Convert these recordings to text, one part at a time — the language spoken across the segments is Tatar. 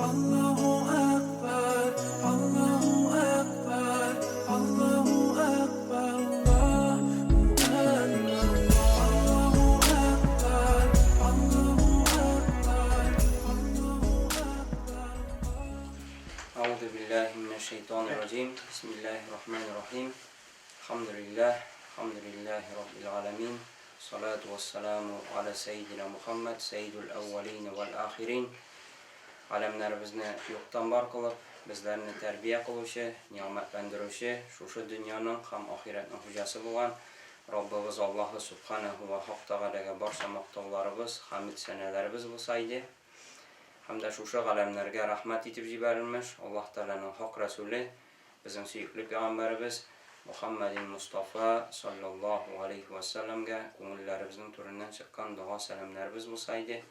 Аллаһу әкбәр, Аллаһу әкбәр, Аллаһу әкбәр, Аллаһу әкбәр, Аллаһу әкбәр, Аллаһу әкбәр, Аллаһу әкбәр. Әгъузу биллаһи минәш-шәйтанир раҗим. Бисмиллаһир рахманир рахим. Әлхәмдүлиллаһ, әлхәмдүлиллаһи раббил галәмин. Салату вассаламу аля сәйдина Мухаммад, сәйдул әүвәлин вәл ахирин. Галәмнәребезне юктан бар кылып, безләрне тәрбия кылучы, нигъмәтләндерүче, шушы дөньяның һәм ахирәтнең хуҗасы булган Раббыбыз Аллаһы Сүбхәнәһү вә Хак Тәгаләгә барча мактауларыбыз, хәмед-сәнәләребез булса иде. Һәм дә шушы галәмнәргә рәхмәт итеп җибәрелмеш Аллаһ Тәгаләнең хак Рәсүле, Безнең сөекле пәйгамбәребез Мөхәммәдин Мостафа салләллаһу галәйһи вә сәлләмгә күңелләребезнең түреннән чыккан дога-сәламнәребез булса иде.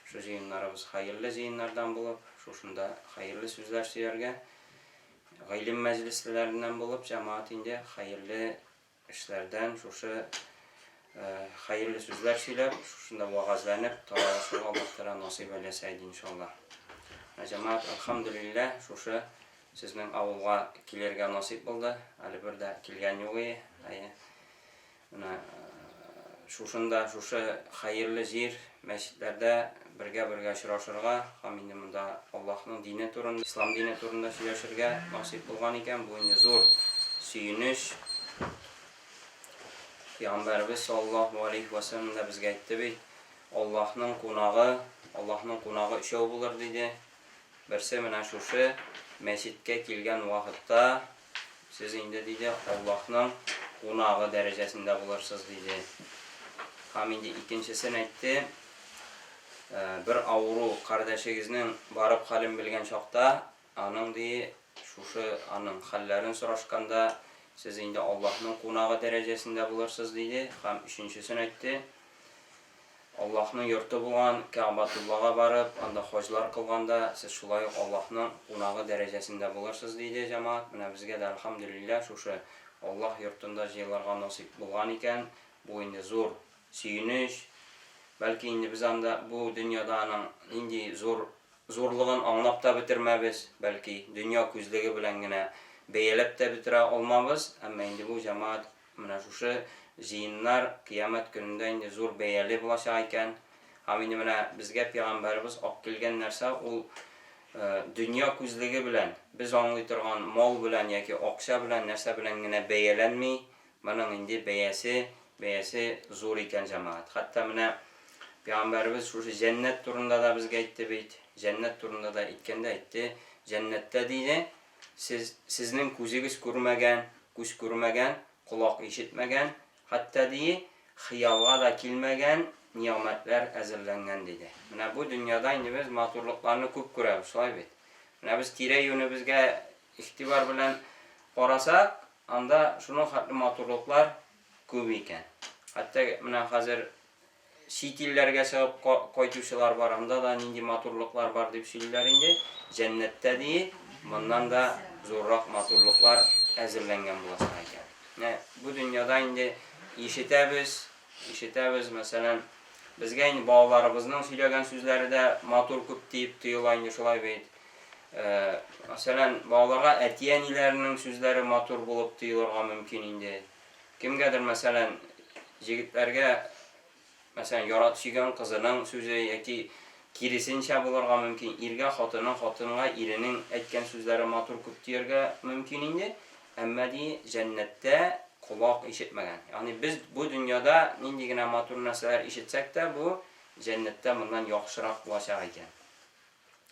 Шу җыеннарыбыз хәерле җыеннардан булып, шушында хәерле сүзләр сөйләргә, гыйлем мәҗлесләреннән булып, җәмәгать инде хәерле Эшләрдән шушы хәерле сүзләр сөйләп, шушында вәгазьләнеп таралышырга Аллаһ Тәгалә насыйп әйләсә иде, иншаллаһ. Менә җәмәгать, әлхәмдүлилләһ, шушы сезнең авылга килергә насыйп булды. Әле бер дә килгән юк ие. Әйе. Менә шушында, шушы хәерле җир, мәчетләрдә бергә-бергә очрашырга һәм инде монда Аллаһның дине турында, ислам дине турында сөйләшергә насыйп булган икән, бу инде зур сөенеч. Пәйгамбәребез саллаллаһу алейһи вә сәлләм дә безгә әйтте бит, Аллаһның кунагы, Аллаһның кунагы өчәү булыр диде. Берсе менә шушы мәчеткә килгән вакытта Сез инде, диде, Аллаһның кунагы дәрәҗәсендә булырсыз, диде. Һәм инде икенчесен әйтте, Бер авыру кардәшегезнең барып хәлен белгән чакта, аның, ди, шушы аның хәлләрен сорашканда, сез инде Аллаһның кунагы дәрәҗәсендә булырсыз, диде. Һәм өченчесен әйтте, Аллаһның йорты булган Кәгъбәтуллага барып, анда хаҗлар кылганда, сез шулай ук Аллаһның кунагы дәрәҗәсендә булырсыз, диде җәмәгать. Менә безгә дә, әлхәмдүлилләһ, шушы Аллаһ йортында җыелырга насыйп булган икән, бу инде зур сөенеч. Бәлки инде без анда бу дөньяда аның нинди зур зурлыгын аңлап та бетермәбез, бәлки дөнья күзлеге белән генә бәяләп тә бетерә алмабыз, әмма инде бу җәмәгать Менә шушы җыеннар кыямәт көнендә инде зур бәяле булачак икән. Һәм инде менә безгә пәйгамбәребез апкилгән нәрсә ул дөнья күзлеге белән, без аңлый торган мал белән яки акча белән, нәрсә белән генә бәяләнми, моның инде бәясе, бәясе зур икән, җәмәгать. Хәтта менә пәйгамбәребез шушы җәннәт турында да безгә әйтте бит. Җәннәт турында да әйткәндә әйтте, җәннәттә диде, Сез, сезнең күзегез күрмәгән, күз күрмәгән, колак ишетмәгән, хәтта, ди, хыялга да килмәгән нигъмәтләр әзерләнгән, диде. Менә бу дөньяда инде без матурлыкларны күп күрәбез, шулай бит? Менә без тирә-юнебезгә игътибар белән карасак, анда шуның хәтле матурлыклар күп икән. Хәтта менә хәзер Чит илләргә чыгып кайтучылар бар, анда да нинди матурлыклар бар дип сөйлиләр инде. Җәннәттә ди, моннан да зуррак матурлыклар әзерләнгән булачак икән. Менә бу дөньяда инде ишетәбез, ишетәбез, мәсәлән, безгә инде балаларыбызның сөйләгән сүзләре дә матур күп диеп тоела инде, шулай бит. Мәсәлән, балаларга әти-әниләренең сүзләре матур булып тоелырга мөмкин инде. Кемгәдер, мәсәлән, җегетләргә, мәсәлән, ярат сөйгән кызының сүзе яки киресенчә булырга мөмкин, иргә хатының, хатынга иренең әйткән сүзләре матур күп дияргә мөмкин инде. Әмма ди, җәннәттә колак ишетмәгән. Ягъни без бу дөньяда нинди генә матур нәрсәләр ишетсәк тә, бу җәннәттә моннан яхшырак булачак икән.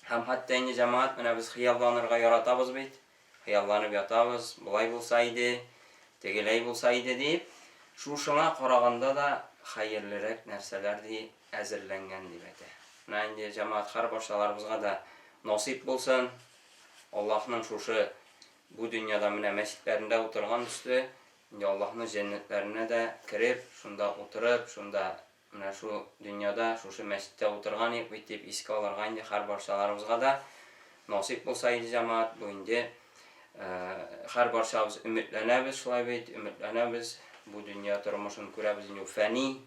Һәм хәтта инде җәмәгать, менә без хыялланырга яратабыз бит. Хыялланып ятабыз, болай булса иде, тегеләй булса иде дип. Шушыңа караганда да хәерлерәк нәрсәләр ди әзерләнгән дип әйтә. Менә инде җәмәгать һәрбарчаларыбызга да насыйп булсын. Аллаһның шушы бу дөньяда менә мәчетләрендә утырган төсле, инде Аллаһның җәннәтләренә дә кереп, шунда утырып, шунда Менә шул дөньяда, шушы мәчеттә утырган идек бит дип искә алырга инде һәрбарчаларыбызга да насыйп булса иде, җәмәгать, бу инде һәрбарчабыз өметләнәбез, шулай бит, өметләнәбез, бу дөнья тормышын күрәбез инде, ул фәни,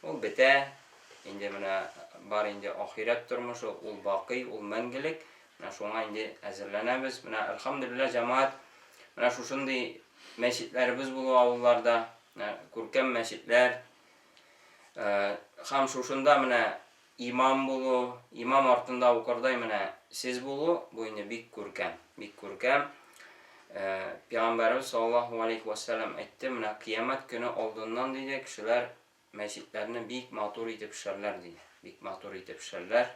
ул бетә, инде менә бар инде ахирәт тормышы, ул бакый, ул мәңгелек. Менә шуңа инде әзерләнәбез. Менә әлхәмдүлилләһ, җәмәгать, менә шушындый мәчетләребез булу авылларда, менә күркәм мәчетләр. Һәм шушында менә имам булу, имам артында укырдай менә сез булу, бу инде бик күркәм, бик күркәм. Пәйгамбәребез саллаллаһу алейхи ва сәлләм әйтте, менә кыямәт көне алдыннан диде, кешеләр мәчетләрне бик матур итеп эшләрләр диде. Бик матур итеп эшләрләр.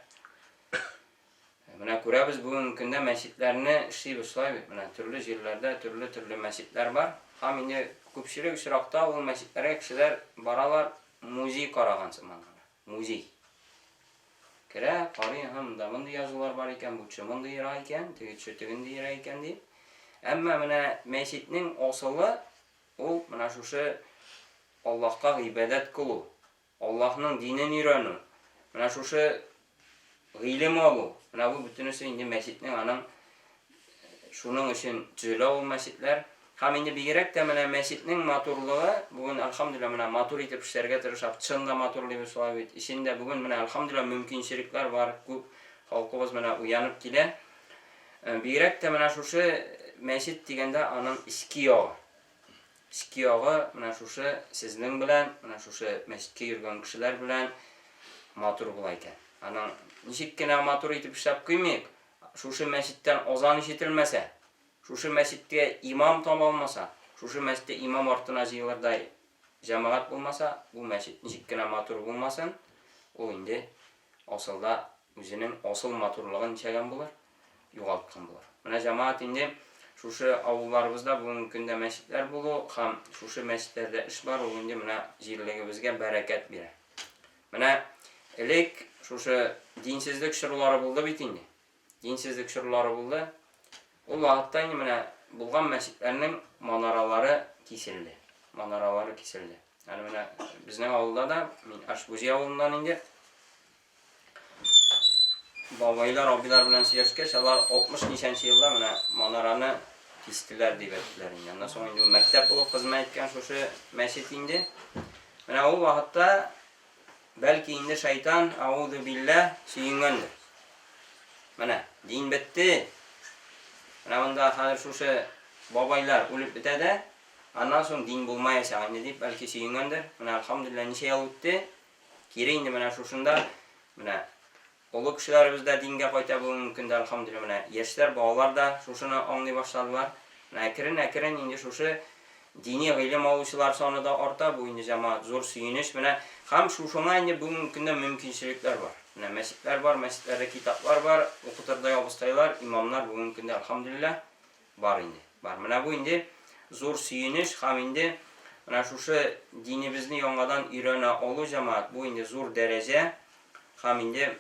Менә күрәбез бүгенге көндә мәчетләрне эшлибез шулай бит. Менә төрле җирләрдә төрле-төрле мәчетләр бар. Һәм инде күпчелек очракта ул мәчетләргә кешеләр баралар музей караган сыман гына. Музей. Керә, карый, һәм монда мондый язулар бар икән, бу төше мондыйрак икән, теге төше тегендиерәк икән дип. Әмма менә мәчетнең асылы ул менә шушы Аллаһка гыйбадәт кылу, Аллаһның динен өйрәнү, менә шушы гыйлем алу, менә бу бөтенесе инде мәчетнең аның шуның өчен төзелә ул мәчетләр. Һәм инде бигрәк тә менә мәчетнең матурлыгы, бүген әлхәмдүлилләһ менә матур итеп эшләргә тырышабыз, чын да матурлыйбыз шулай бит. Эчендә бүген менә әлхәмдүлилләһ мөмкинчелекләр бар, күп халкыбыз менә уянып килә. Бигрәк тә менә шушы мәчет дигәндә аның эчке ягы. Эчке ягы менә шушы сезнең белән, менә шушы мәчеткә йөргән кешеләр белән матур була икән. Аның ничек кенә матур итеп эшләп куймыйк, шушы мәчеттән азан ишетелмәсә, шушы мәчеткә имам таба алмаса, шушы мәчеттә имам артына җыелырдай җәмәгать булмаса, бу мәчет ничек кенә матур булмасын, ул инде асылда үзенең асыл матурлыгын ничәгән булыр? Югалткан булыр. Менә җәмәгать инде шушы авылларыбызда бүгенге көндә мәчетләр булу һәм шушы мәчетләрдә эш бар, ул инде менә җирлегебезгә бәрәкәт бирә. Менә элек шушы динсезлек чорлары булды бит инде. Динсезлек чорлары булды. Ул вакытта инде менә булган мәчетләрнең манаралары киселде. Манаралары киселде. Әле менә безнең авылда да, мин Ашбузи авылыннан инде, Бабайлар, абыйлар белән сөйләшкәч, алар 60 ничәнче елда менә манараны кистеләр дип әйттеләр инде. Аннан соң инде мәктәп булып хезмәт иткән шушы мәчет инде. Менә ул вакытта бәлки инде шайтан, аузу билләһ, сөенгәндер. Менә дин бетте. Менә монда хәзер шушы бабайлар үлеп бетә дә, аннан соң дин булмаячак инде дип бәлки сөенгәндер. Менә әлхәмдүлилләһ ничә ел үтте. Кире инде менә шушында, менә олы кешеләребез дә дингә кайта бүгенге көндә, әлхәмдүлилләһ, менә яшьләр, балалар да шушыны аңлый башладылар. Менә әкрен-әкрен инде шушы дини гыйлем алучылар саны да арта, бу инде җәмәгать зур сөенеч. Менә һәм шушыңа инде бүгенге көндә мөмкинчелекләр бар. Менә мәчетләр бар, мәчетләрдә китаплар бар, укытырдай абыстайлар, имамнар бүгенге көндә, әлхәмдүлилләһ, Бар инде, бар. Менә бу инде зур сөенеч һәм инде менә шушы динебезне яңадан өйрәнә алу, җәмәгать, бу инде зур дәрәҗә һәм инде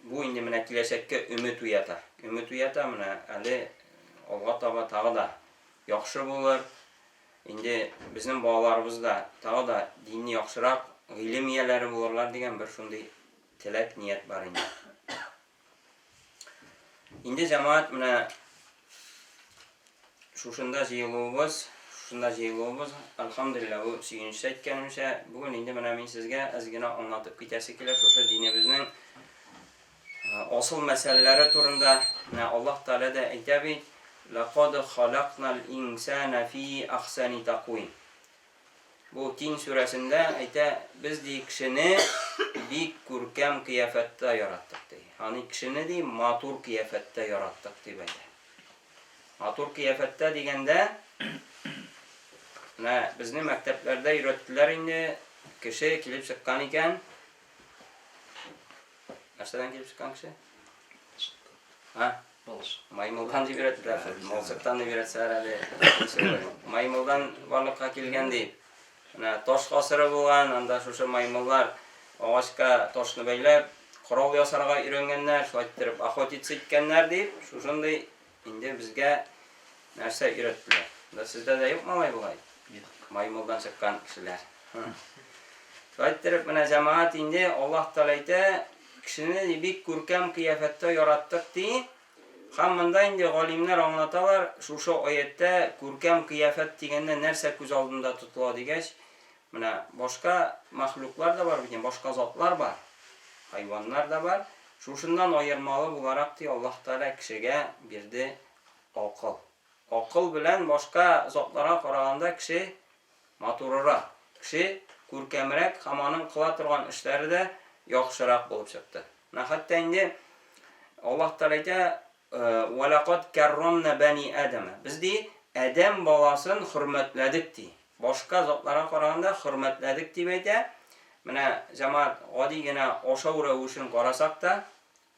бу инде менә киләчәккә өмет уята. Өмет уята, менә әле алга таба тагы да яхшы булыр. Инде безнең балаларыбыз да тагы да динне яхшырак, гыйлем ияләре булырлар дигән бер шундый теләк, ният бар инде. Инде җәмәгать менә шушында җыелуыбыз, шушында җыелуыбыз, әлхәмдүлилләһ, бу сөенечле әйткәнемчә, бүген инде менә мин сезгә әз генә аңлатып китәсе килә шушы динебезнең асыл мәсьәләләре турында. Менә Аллаһ Тәгалә дә әйтә бит: "Лакад халакнал инсана фи ахсани таквим". Бу Тин сүрәсендә әйтә, без, ди, кешене бик күркәм кыяфәттә яраттык, ди. Ягъни кешене, ди, матур кыяфәттә яраттык, дип әйтә. Матур кыяфәттә дигәндә, менә безне мәктәпләрдә өйрәттеләр инде, кеше килеп чыккан икән. Нәрсәдән килеп чыккан кеше? А? Маймылдан дип өйрәттеләр. Малчыктан дип өйрәтсәләр әле. Маймылдан барлыкка килгән дип. Менә таш гасыры булган, анда шушы маймыллар агачка ташны бәйләп, корал ясарга өйрәнгәннәр, шулай иттереп охотиться иткәннәр дип, шушындый инде безгә нәрсә өйрәттеләр. Да сездә дә юк малай болай? Маймылдан чыккан кешеләр. Шулай иттереп, менә җәмәгать инде Аллаһ Тәгалә әйтә, кешене ди бик күркәм кыяфәттә яраттык ди. Һәм монда инде галимнәр аңлаталар, шушы аятьтә күркәм кыяфәт дигәндә нәрсә күз алдында тотыла дигәч, менә башка мәхлуклар да бар бит, башка затлар бар, хайваннар да бар. Шушыннан аермалы буларак, ди, Аллаһ Тәгалә кешегә бирде акыл. Акыл белән башка затларга караганда кеше матурырак, кеше күркәмрәк һәм аның кыла торган эшләре дә яхшырак булып чыкты. Менә хәтта инде Аллаһ Тәгалә әйтә, Вә ләкад кәррамна бәни Адама. Без ди, адәм баласын хөрмәтләдек ди. Башка затларга караганда хөрмәтләдек дип әйтә. Менә җәмәгать гади генә ашау рәвешен карасак та,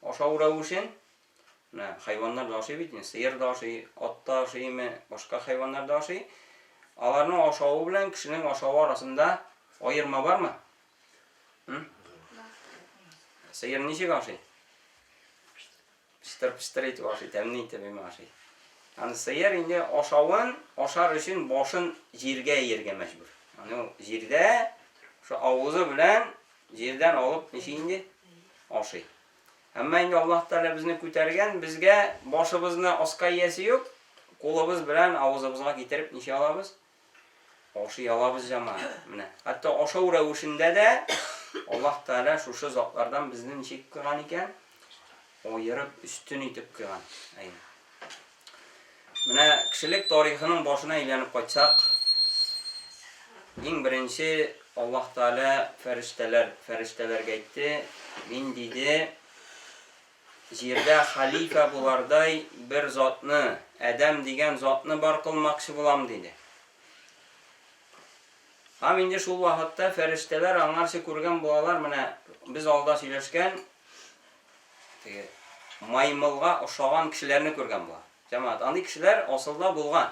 ашау рәвешен, менә хайваннар да ашый бит инде, сыер да ашый, ат та ашыймы, башка хайваннар да ашый. Аларның ашавы белән кешенең ашавы арасында аерма бармы? Сыер ничек ашый? Пычтыр-пычтыр итеп ашый, тәмле итеп эме ашый. Аны сыер инде ашавын, ашар өчен башын җиргә ияргә мәҗбүр. Аны ул җирдә, шул авызы белән җирдән алып ничек инде ашый. Әмма инде Аллаһ Тәгалә безне күтәргән, безгә башыбызны аска иясе юк, кулыбыз белән авызыбызга китереп ничә алабыз? Ашый алабыз җәмәгать. Менә. Хәтта ашау рәвешендә дә Аллаһ Тәгалә шушы затлардан безне ничек кылган икән? Аерып, өстен итеп куйган. Әйе. Менә кешелек тарихының башына әйләнеп кайтсак, иң беренче Аллаһ Тәгалә фәрештәләр, фәрештәләргә әйтте, мин диде, җирдә халифә булардай бер затны, Адәм дигән затны бар кылмакчы булам, диде. Һәм инде шул вакытта фәрештәләр аңарчы күргән булалар, менә без алда сөйләшкән теге маймылга ошаган кешеләрне күргән була. Җәмәгать, андый кешеләр асылда булган.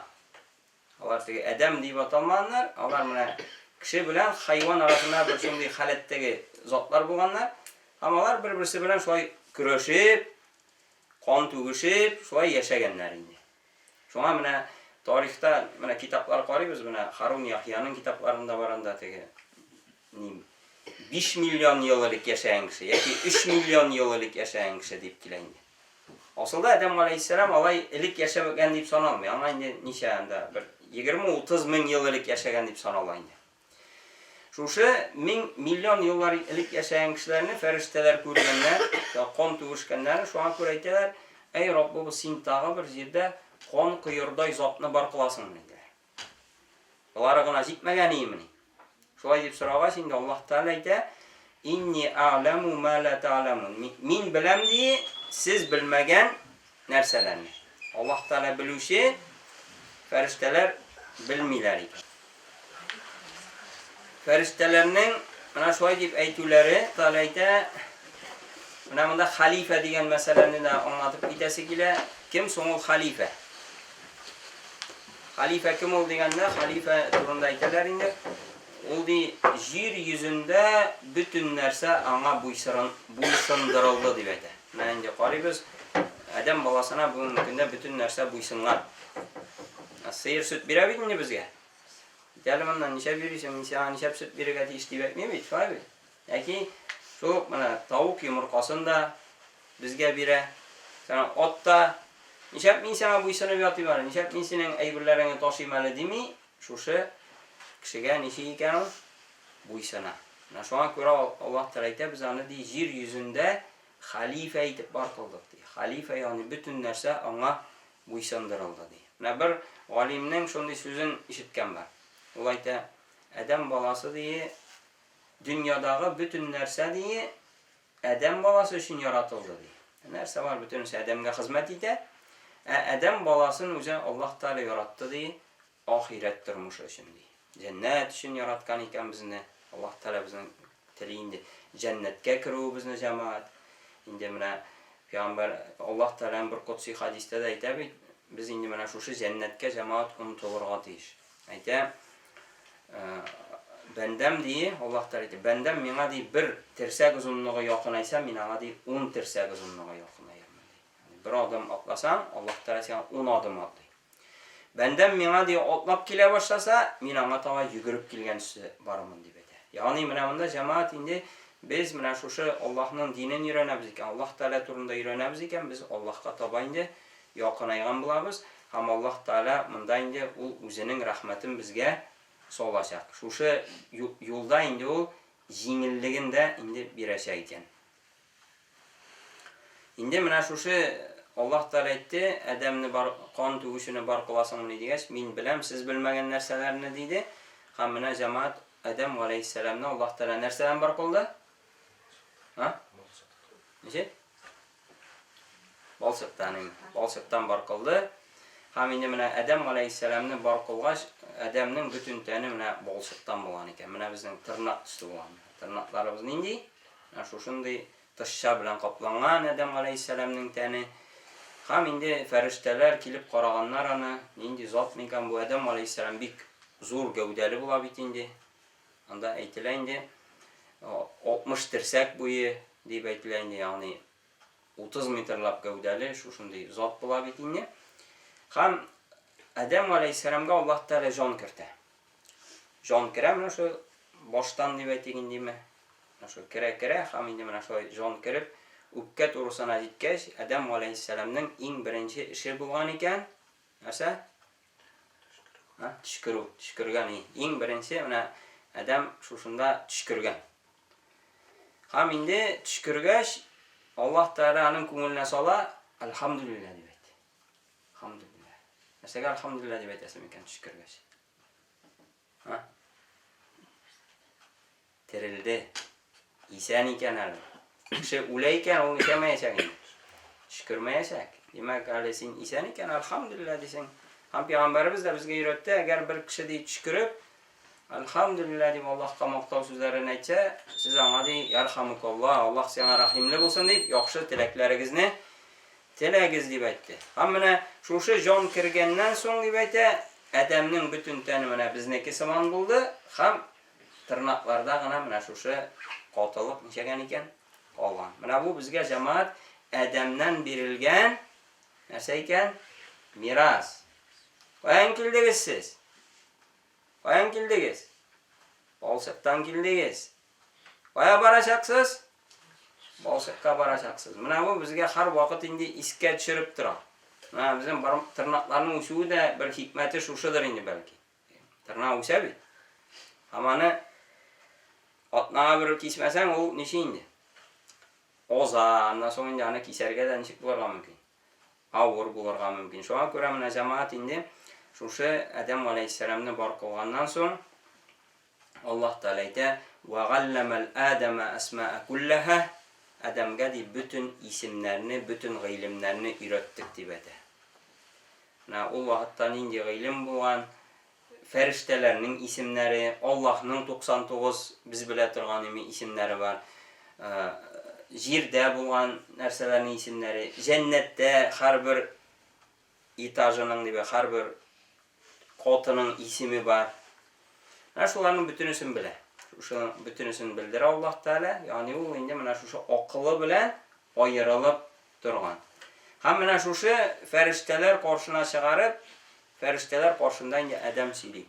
Алар теге адәм дип аталмаганнар, алар менә кеше белән хайван арасында бер шундый халәттәге затлар булганнар. Һәм алар бер-берсе белән шулай көрәшеп, кан түгешеп, шулай яшәгәннәр инде. Шуңа менә тарихта менә китаплар карыйбыз, менә Харун Яхьяның китапларында бар анда теге ни 5 миллион ел элек яшәгән кеше яки 3 миллион ел элек яшәгән кеше дип килә инде. Асылда Адәм галәйһиссәлам алай элек яшәгән дип саналмый. Аңа инде ничә анда бер 20-30 мең ел элек яшәгән дип санала инде. Шушы мең миллион еллар элек яшәгән кешеләрне фәрештәләр күргәннәр, кан түгешкәннәрен, шуңа күрә әйтәләр, Әй, Раббыбыз, син тагы бер җирдә кан коердай затны бар кыласың, диделәр. Болары гына җитмәгән иемени? Шулай дип сорагач, инде Аллаһ Тәгалә әйтә, Инни а'ламу ма ла та'ламун. Мин беләм ди, сез белмәгән нәрсәләрне. Аллаһ Тәгалә белүче, фәрештәләр белмиләр икән. Фәрештәләрнең менә шулай дип әйтүләре, Тәгалә әйтә, менә монда халифә дигән мәсьәләне дә аңлатып китәсе килә. Кем соң ул халифә? Хәлифә кем ул дигәндә, хәлифә турында әйтәләр инде. Ул ди, җир йөзендә бөтен нәрсә аңа буйсырын, буйсындырылды дип әйтә. Менә инде карыйбыз, адәм баласына бүгенге көндә бөтен нәрсә буйсынган. Сыер сөт бирә бит инде безгә. Кит әле моннан, нишләп йөрисең, мин сиңа нишләп сөт бирергә тиеш дип әйтми бит, шулай бит? Яки шул ук менә тавык йомыркасын да безгә бирә. Сәна ат та нишләп мин сиңа буйсынып ятыйм әле, нишләп мин синең әйберләреңне ташыйм әле дими, шушы кешегә ничек икән ул? Буйсына. Менә шуңа күрә Аллаһ Тәгалә әйтә, без аны ди җир йөзендә хәлифә итеп бар кылдык ди. Хәлифә ягъни бөтен нәрсә аңа буйсындырылды ди. Менә бер галимнең шундый сүзен ишеткән бар. Ул әйтә, адәм баласы ди, Дөньядагы бөтен нәрсә, ди, адәм баласы өчен яратылды, ди. Нәрсә бар, бөтенесе адәмгә хезмәт итә. Ә адәм баласын үзе Аллаһ Тәгалә яратты, ди, ахирәт тормышы өчен, ди. Җәннәт өчен яраткан икән безне. Аллаһ Тәгалә безнең тели инде җәннәткә керүебезне, җәмәгать. Инде менә пәйгамбәр Аллаһ Тәгаләнең бер кодси хәдистә дә әйтә бит, без инде менә шушы җәннәткә җәмәгать омтылырга тиеш. Әйтә, Бәндәм, ди, Аллаһ Тәгалә әйтә, бәндәм миңа, ди, бер терсәк озынлыгы якынайса, мин аңа, ди, ун терсәк озынлыгы якынаермын, ди. Ягъни бер адым атласаң, Аллаһ Тәгалә сиңа ун адым атлый. Бәндәм миңа, ди, атлап килә башласа, мин аңа таба йөгереп килгән төсле барырмын, дип әйтә. Ягъни менә монда җәмәгать инде без менә шушы Аллаһның динен өйрәнәбез икән, Аллаһ Тәгалә турында өйрәнәбез икән, без Аллаһка таба инде якынайган булабыз һәм Аллаһ Тәгалә монда инде ул үзенең рәхмәтен безгә салачак. Шушы юлда инде ул җиңеллеген дә инде бирәчәк икән. Инде менә шушы Аллаһ Тәгалә әйтте, Адәмне бар, кан түгүчене бар кыласыңмыни дигәч, мин беләм, сез белмәгән нәрсәләрне, диде. Һәм менә, җәмәгать, Адәм галәйһиссәламне Аллаһ Тәгалә нәрсәдән бар кылды? А? Ничек? Балчыктан, инде. Балчыктан бар кылды. Һәм инде менә Адәм галәйһиссәламне бар кылгач, Адәмнең бөтен тәне менә балчыктан булган икән. Менә безнең тырнак төсле булган. Тырнакларыбыз нинди? Менә шушындый Тышча белән капланган Адәм галәйһиссәламнең тәне. Һәм инде фәрештәләр килеп караганнар аны, нинди зат микән бу Адәм галәйһиссәлам, бик зур гәүдәле була бит инде. Анда әйтелә инде, 60 терсәк буе дип әйтелә инде, ягъни 30 метрлап гәүдәле шушындый зат була бит инде. Һәм Адәм галәйһиссәламгә Аллаһ Тәгалә җан кертә. Җан керә менә шул баштан дип әйтик индеме. Менә шул керә-керә һәм инде менә шулай җан кереп, үпкә турысына җиткәч, Адәм галәйһиссәламнең иң беренче эше булган икән, нәрсә? Һа, төчкерү, төчкергән. Иң беренче менә Адәм шушында төчкергән. Һәм инде төчкергәч, Аллаһ Тәгалә аның күңеленә сала, Әлхәмдүлилләһ дип әйт. Әлхәмдүлилләһ. Нәрсәгә әлхәмдүлилләһ дип әйтәсең микән төчкергәч? Һа? Терелде. Исән икән әле. Кеше үлә икән, ул нишләмәячәк инде? Төчкермәячәк. Димәк, әле син исән икән, әлхәмдүлилләһ дисең. Һәм пәйгамбәребез дә безгә өйрәтте, әгәр бер кеше ди төчкереп, әлхәмдүлилләһ дип Аллаһка мактау сүзләрен әйтсә, сез аңа ди, ярхамукаллаһ, Аллаһ сиңа рәхимле булсын дип, яхшы теләкләрегезне теләгез дип әйтте. Һәм менә шушы җан кергәннән соң дип әйтә, адәмнең бөтен тәне менә безнеке сыман булды һәм Тырнакларда гына менә шушы катылык ничәгән икән? Калган. Менә бу безгә, җәмәгать, Адәмнән бирелгән нәрсә икән? Мирас. Каян килдегез сез? Каян килдегез? Балчыктан килдегез. Кая барачаксыз? Балчыкка барачаксыз. Менә бу безгә һәрвакыт инде искә төшереп тора. Менә безнең тырнакларның үсүе дә бер хикмәте шушыдыр инде бәлки. Тырнак үсә бит. Һәм аны атнага бер кисмәсәң, ул ничә инде? Оза, аннан соң инде аны кисәргә дә ничек булырга мөмкин? Авыр булырга мөмкин. Шуңа күрә менә җәмәгать инде шушы Адәм галәйһиссәламне бар кылганнан соң Аллаһ Тәгалә әйтә: "Ва галламал Адама асмаа куллаһа" Адәмгә ди бөтен исемнәрне, бөтен гыйлемнәрне өйрәттек дип әйтә. Менә ул вакытта нинди гыйлем булган, фәрештәләрнең исемнәре, Аллаһның 99 без белә торган ими исемнәре бар, җирдә булган нәрсәләрнең исемнәре, җәннәттә һәрбер этажының дип, һәрбер катының исеме бар. Менә шуларның бөтенесен белә. Шушының бөтенесен белдерә Аллаһ Тәгалә, ягъни ул инде менә шушы акылы белән аерылып торган. Һәм менә шушы фәрештәләр каршына чыгарып, фәрештәләр каршында инде Адәм сөйли.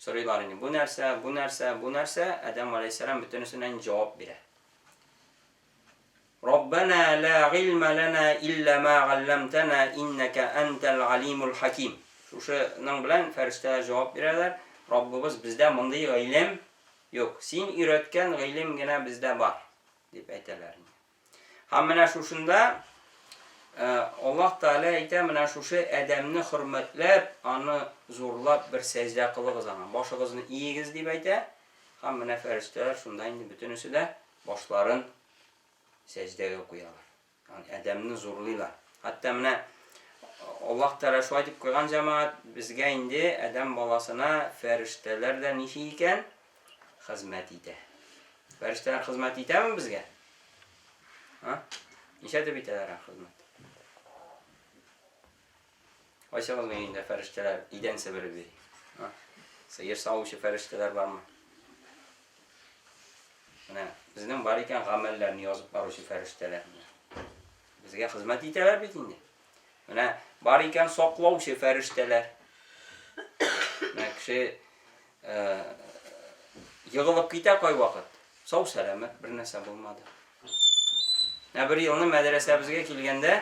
Сорыйлар инде, бу нәрсә, бу нәрсә, бу нәрсә, Адәм алейһиссәлам бөтенесенә инде җавап бирә. Раббана ла гыйльма лана илля ма галламтана иннәкә әнтәл галимул хаким. Шушының белән фәрештәләр җавап бирәләр, Раббыбыз, бездә мондый гыйлем юк. Син өйрәткән гыйлем генә бездә бар. Дип әйтәләр инде. Һәм менә шушында Аллаһ Тәгалә әйтә, менә шушы адәмне хөрмәтләп, аны зурлап бер сәҗдә кылыгыз аңа, башыгызны иегез дип әйтә. Һәм менә фәрештәләр шунда инде бөтенесе дә башларын сәҗдәгә куялар. Ягъни адәмне зурлыйлар. Хәтта менә Аллаһ Тәгалә шулай дип куйган җәмәгать, безгә инде адәм баласына фәрештәләр дә ничек икән? Хезмәт итә. Фәрештәләр хезмәт итәме безгә? А? Ничәтеп итәләр хезмәт? Кайсыгызның өендә фәрештәләр идән себереп йөри? А? Сыер савучы фәрештәләр бармы? Менә безнең бар икән гамәлләрне язып баручы фәрештәләр. Безгә хезмәт итәләр бит инде. Менә бар икән саклаучы фәрештәләр. Менә кеше егылып китә кайвакыт. Сау сәламәт, бер нәрсә булмады. Менә бер елны мәдрәсәбезгә килгәндә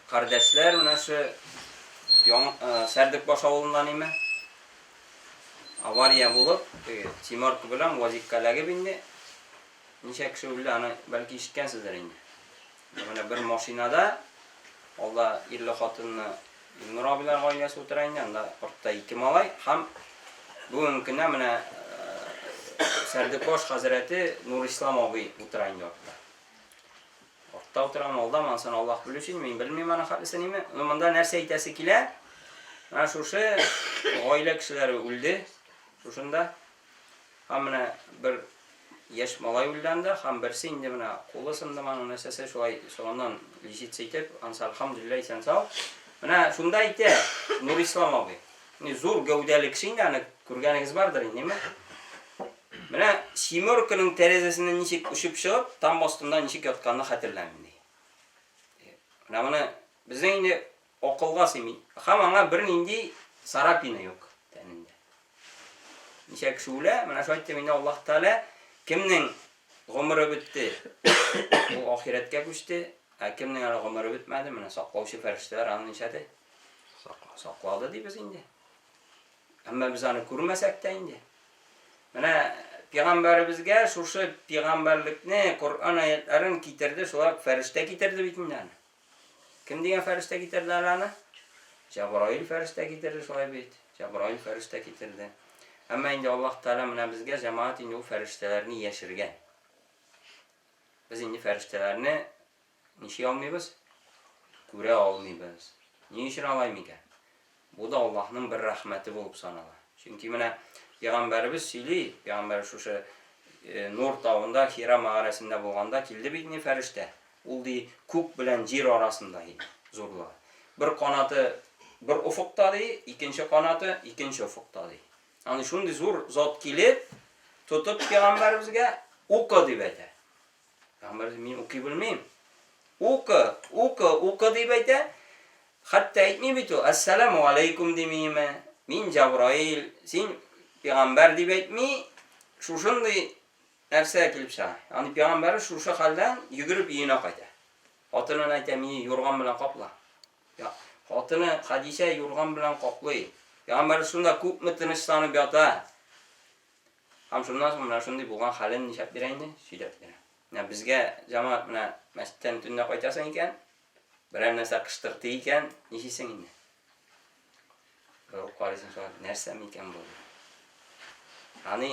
кардәшләр менә шу Сәрдекбаш авылыннан име? Авария булып, теге Тимарка белән УАЗикка эләгеп инде. Ничә кеше үлде, аны бәлки ишеткәнсездер инде. Менә бер машинада алда ирле-хатынны Илнур абыйлар гаиләсе утыра инде, анда артта ике малай һәм бүгенге көндә менә Сәрдекбаш хәзрәте Нурислам абый утыра инде артта. Артта утырам, алда, монысын Аллаһ белүче, мин белмим аның хәтлесе ниме. Но монда нәрсә әйтәсе килә? Менә шушы гаилә кешеләре үлде. Шушында. Һәм менә бер яшь малай үлде анда, һәм берсе инде менә кулы сынды аның нәрсәсе шулай соңыннан лечиться итеп, ансы альхамдулилла исән сау. Менә шунда әйтә Нурислам абый. Ни зур гәүдәле кеше инде, аны күргәнегез бардыр инде, ниме? Менә семерканың тәрәзәсеннән ничек очып чыгып, там астында ничек ятканны хәтерләмим ди. Менә моны безнең инде акылга сыймый. Һәм аңа бернинди царапина юк тәнендә. Ничә кеше үлә, менә шулай итеп инде Аллаһ Тәгалә кемнең гомере бетте, ул ахирәткә күчте, ә кемнең әле гомере бетмәде, менә саклаучы фәрештәләр аны нишләде? Саклады дибез инде. Әмма без аны күрмәсәк тә инде. Менә пәйгамбәребезгә шушы пәйгамбәрлекне, Коръән аятларын китерде, шулай ук фәрештә китерде бит инде аны. Кем дигән фәрештә китерде әле аны? Җәбраил фәрештә китерде шулай бит. Җәбраил фәрештә китерде. Әмма инде Аллаһ Тәгалә менә безгә җәмәгать инде ул фәрештәләрне яшергән. Без инде фәрештәләрне ничек алмыйбыз? Күрә алмыйбыз. Ни өчен алай микән? Бу да Аллаһның бер рәхмәте булып санала. Чөнки менә пәйгамбәребез сөйли, пәйгамбәр шушы Нур тавында, Хира мәгарәсендә булганда килде бит инде фәрештә. Ул ди, күк белән җир арасында иде, зурлыгы. Бер канаты бер офыкта ди, икенче канаты икенче офыкта ди. Ягъни шундый зур зат килеп, тотып пәйгамбәребезгә укы дип әйтә. Пәйгамбәребез, мин укый белмим. Укы, укы, укы дип әйтә. Хәтта әйтми бит ул, әссәламу алейкум димиме, мин Җабраил, син пәйгамбәр дип әйтми, шушындый нәрсә килеп чыга. Ягъни пәйгамбәре шушы хәлдән йөгереп өенә кайта. Хатынына әйтә, мине юрган белән капла. Я, хатыны Хәдичә юрган белән каплый. Пәйгамбәре шунда күпме тынычланып ята. Һәм шуннан соң менә шундый булган хәлен нишләп бирә инде? Сөйләп бирә. Менә безгә җәмәгать менә мәчеттән төнлә кайтасың икән, берәр нәрсә кыштыртый икән, нишлисең инде? Борылып карыйсың шулай, нәрсә микән бу? Аны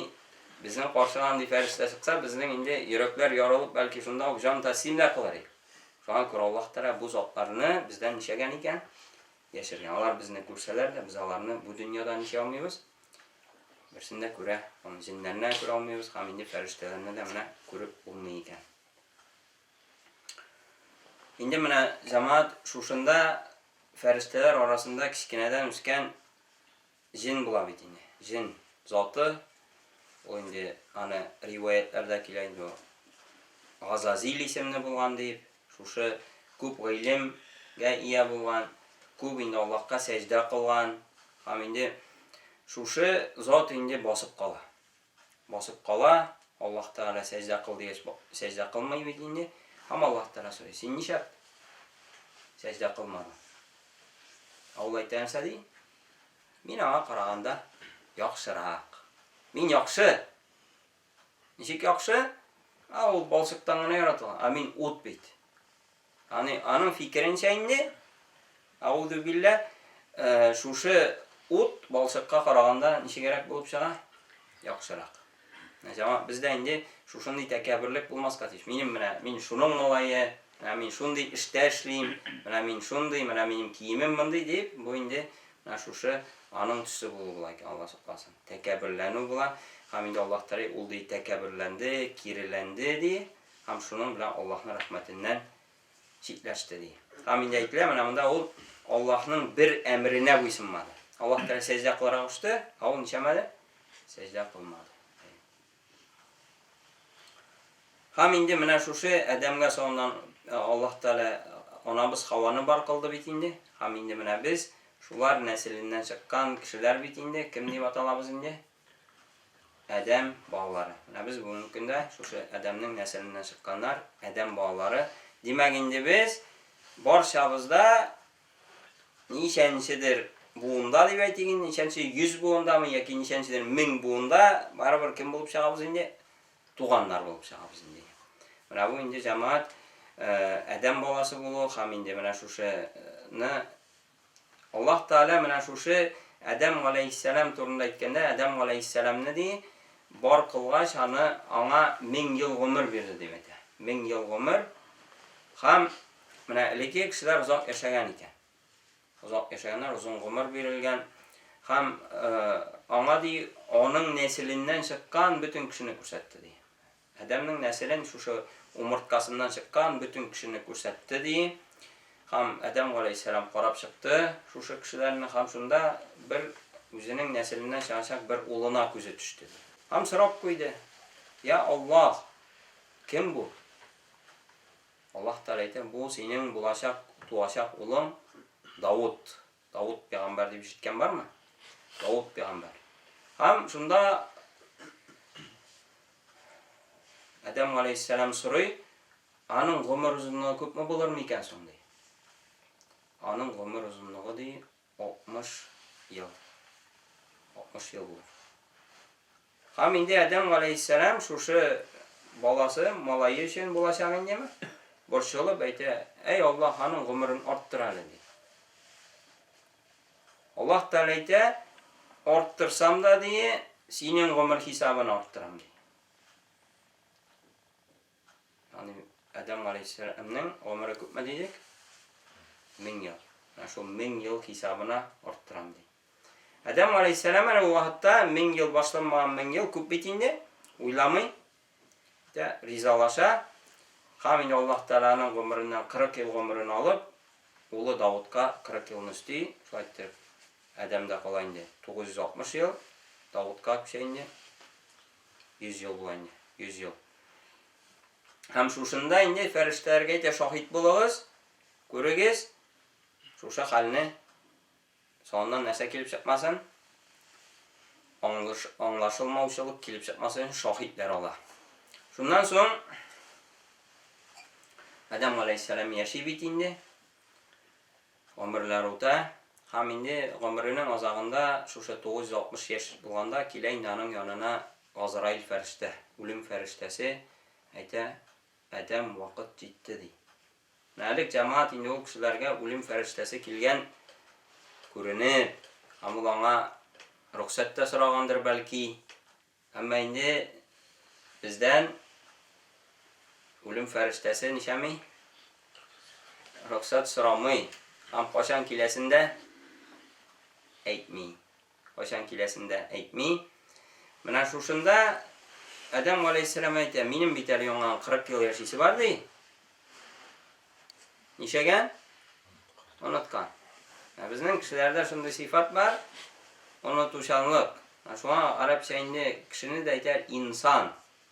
безнең каршыга андый фәрештә чыкса, безнең инде йөрәкләр ярылып, бәлки шунда ук җан тәслим дә кылыр идек. Шуңа күрә Аллаһ Тәгалә бу затларны бездән нишәгән икән? Яшергән. Алар безне күрсәләр дә, без аларны бу дөньяда нишә алмыйбыз? Берсен дә күрә алмыйбыз. Җеннәрне дә күрә алмыйбыз һәм инде фәрештәләрне дә менә күреп булмый икән. Инде менә җәмәгать шушында фәрештәләр арасында кечкенәдән үскән җен була бит инде. Җен заты, ул инде аны риваятләрдә килә инде ул. Газазил исемле булган дип, шушы күп гыйлемгә ия булган, күп инде Аллаһка сәҗдә кылган һәм инде шушы зат инде басып кала. Басып кала, Аллаһ Тәгалә сәҗдә кыл дигәч, сәҗдә кылмый бит инде. Һәм Аллаһ Тәгалә сорый, син нишләп сәҗдә кылмадың? Ә ул әйтә нәрсә ди? Мин аңа караганда яхшырак. Мин яхшы. Ничек яхшы? Ә ул балчыктан гына яратылган, ә мин ут бит. Аны аның фикеренчә инде, аузу билла, шушы ут балчыкка караганда ничегрәк булып чыга? Яхшырак. Җама, бездә инде шушындый тәкәбберлек булмаска тиеш. Минем менә мин шуның малае, менә мин шундый эштә эшлим, менә мин шундый, менә минем киемем мондый дип, бу инде менә шушы аның төсе булу була икән, Алла сакласын. Тәкәбберләнү була. Һәм инде Аллаһ Тәгалә ул ди тәкәбберләнде, киреләнде ди. Һәм шуның белән Аллаһның рәхмәтеннән читләште, ди. Һәм инде әйтелә, менә монда ул Аллаһның бер әмеренә буйсынмады. Аллаһ Тәгалә сәҗдә кылырга кушты, ә ул ничәмәде? Сәҗдә кылмады. Һәм инде менә шушы Адәмгә соңыннан Аллаһ Тәгалә анабыз Хаваны бар кылды бит инде. Һәм инде менә без шулар нәселеннән чыккан кешеләр бит инде, кем дип аталабыз инде? Адәм балалары. Менә без бүгенге көндә шушы Адәмнең нәселеннән чыкканнар, Адәм балалары. Димәк, инде без барчабыз да ничәнчедер буында дип әйтик инде, ничәнче йөз буындамы яки ничәнчедер мең буында барыбер кем булып чыгабыз инде? туганнар булып чыгабыз инде. Менә бу инде җәмәгать адәм баласы булу һәм инде менә шушыны Аллаһ Тәгалә менә шушы Адәм галәйһиссәлам турында әйткәндә, Адәм галәйһиссәламне ди, бар кылгач, аны аңа 1000 ел гомер бирде дип әйтә. 1000 ел гомер. Һәм менә элекке кешеләр озак яшәгән икән. Озак яшәгәннәр, озын гомер бирелгән. Һәм аңа ди, аның нәселеннән чыккан бөтен кешене күрсәтте ди. Адәмнең нәселен шушы умырткасыннан чыккан бөтен кешене күрсәтте, ди. Һәм Адәм галәйһиссәлам карап чыкты шушы кешеләрне һәм шунда бер үзенең нәселеннән чыгачак бер улына күзе төште, ди. Һәм сорап куйды, Я Аллаһ, кем бу? Аллаһ Тәгалә әйтә, бу синең булачак, туачак улың Давыт. Давыт пәйгамбәр дип ишеткән бармы? Давыт пәйгамбәр. Һәм шунда Адәм галәйһиссәлам сорый, аның гомер озынлыгы күпме булыр микән соң ди. Аның гомер озынлыгы ди 60 ел. 60 ел булыр. Һәм инде Адәм галәйһиссәлам шушы баласы, малае өчен булачак индеме? Борчылып әйтә, әй Аллаһ, аның гомерен арттыр әле, ди. Аллаһ Тәгалә әйтә, арттырсам да, ди, синең гомер хисабын арттырам, ди. Ягъни Адәм галәйһиссәламнең гомере күпме дидек? 1000 ел. Менә шул 1000 ел хисабына арттырам, ди. Адәм галәйһиссәлам әле ул вакытта 1000 ел башланмаган 1000 ел күп бит инде, уйламый. Дә ризалаша. Һәм инде Аллаһ Тәгалә аның гомереннән 40 ел гомерен алып, улы Давудка 40 елны өсти. Шулай итеп, Адәмдә кала инде 960 ел, Давудка күчә инде 100 ел була инде, 100 ел. Һәм шушында инде фәрештәләргә әйтә, шаһит булыгыз, күрегез, шушы хәлне Соңыннан нәрсә килеп чыкмасын, аңлыш, аңлашылмаучылык килеп чыкмасын өчен шаһитләр ала. Шуннан соң Адәм галәйһиссәлам яши бит инде. Гомерләр үтә. Һәм инде гомеренең азагында шушы 960 яшь булганда килә инде аның янына Газраил фәрештә, үлем фәрештәсе әйтә, Адәм, вакыт җитте, ди. Менә элек җәмәгать инде ул кешеләргә үлем фәрештәсе килгән күренеп, һәм ул аңа рөхсәт тә сорагандыр бәлки. Әмма инде бездән үлем фәрештәсе ничәми? Рөхсәт сорамый. Һәм кайчан киләсен дә әйтми. Кайчан киләсен дә әйтми. Менә шушында Адәм галәйһиссәлам әйтә, минем бит әле яңа 40 ел яшисе бар ди. Нишәгән? Оныткан. Ә безнең кешеләрдә шундый сыйфат бар, онытучанлык. Ә шуңа гарәпчә инде кешене дә әйтә инсан.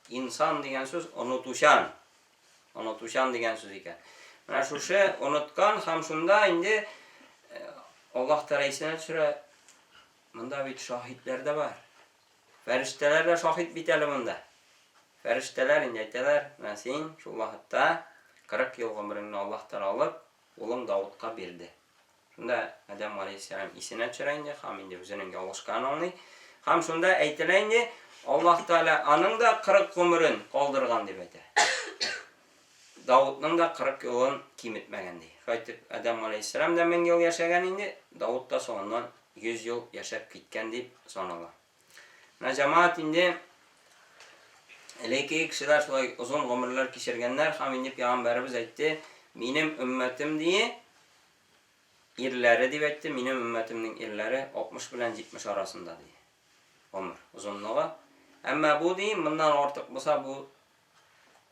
Инсан дигән сүз онытучан. Онытучан дигән сүз икән. Менә шушы оныткан һәм шунда инде э, Аллаһ Тәгалә исенә төшерә. Монда бит шаһитләр дә бар. Фәрештәләр дә шаһит бит әле монда. Фәрештәләр инде әйтәләр, менә син шул вакытта 40 ел гомереңне Аллаһ Тәгалә алып, улың Давудка бирде. Шунда Адәм галәйһиссәлам исенә төшерә инде һәм инде үзенең ялгышканын аңлый. Һәм шунда әйтелә инде, Аллаһ Тәгалә аның да 40 гомерен калдырган дип әйтә. Давудның да 40 елын киметмәгән ди. Шулай итеп, Адәм галәйһиссәлам да 1000 ел яшәгән инде, Давуд та соңыннан 100 ел яшәп киткән дип санала. Менә җәмәгать инде элеккеге кешеләр шулай озын гомерләр кичергәннәр һәм инде пәйгамбәребез әйтте, минем өммәтем ди, ирләре дип әйтте, минем өммәтемнең ирләре 60 белән 70 арасында ди. Гомер озынлыгы. Әмма бу ди, моннан артык булса, бу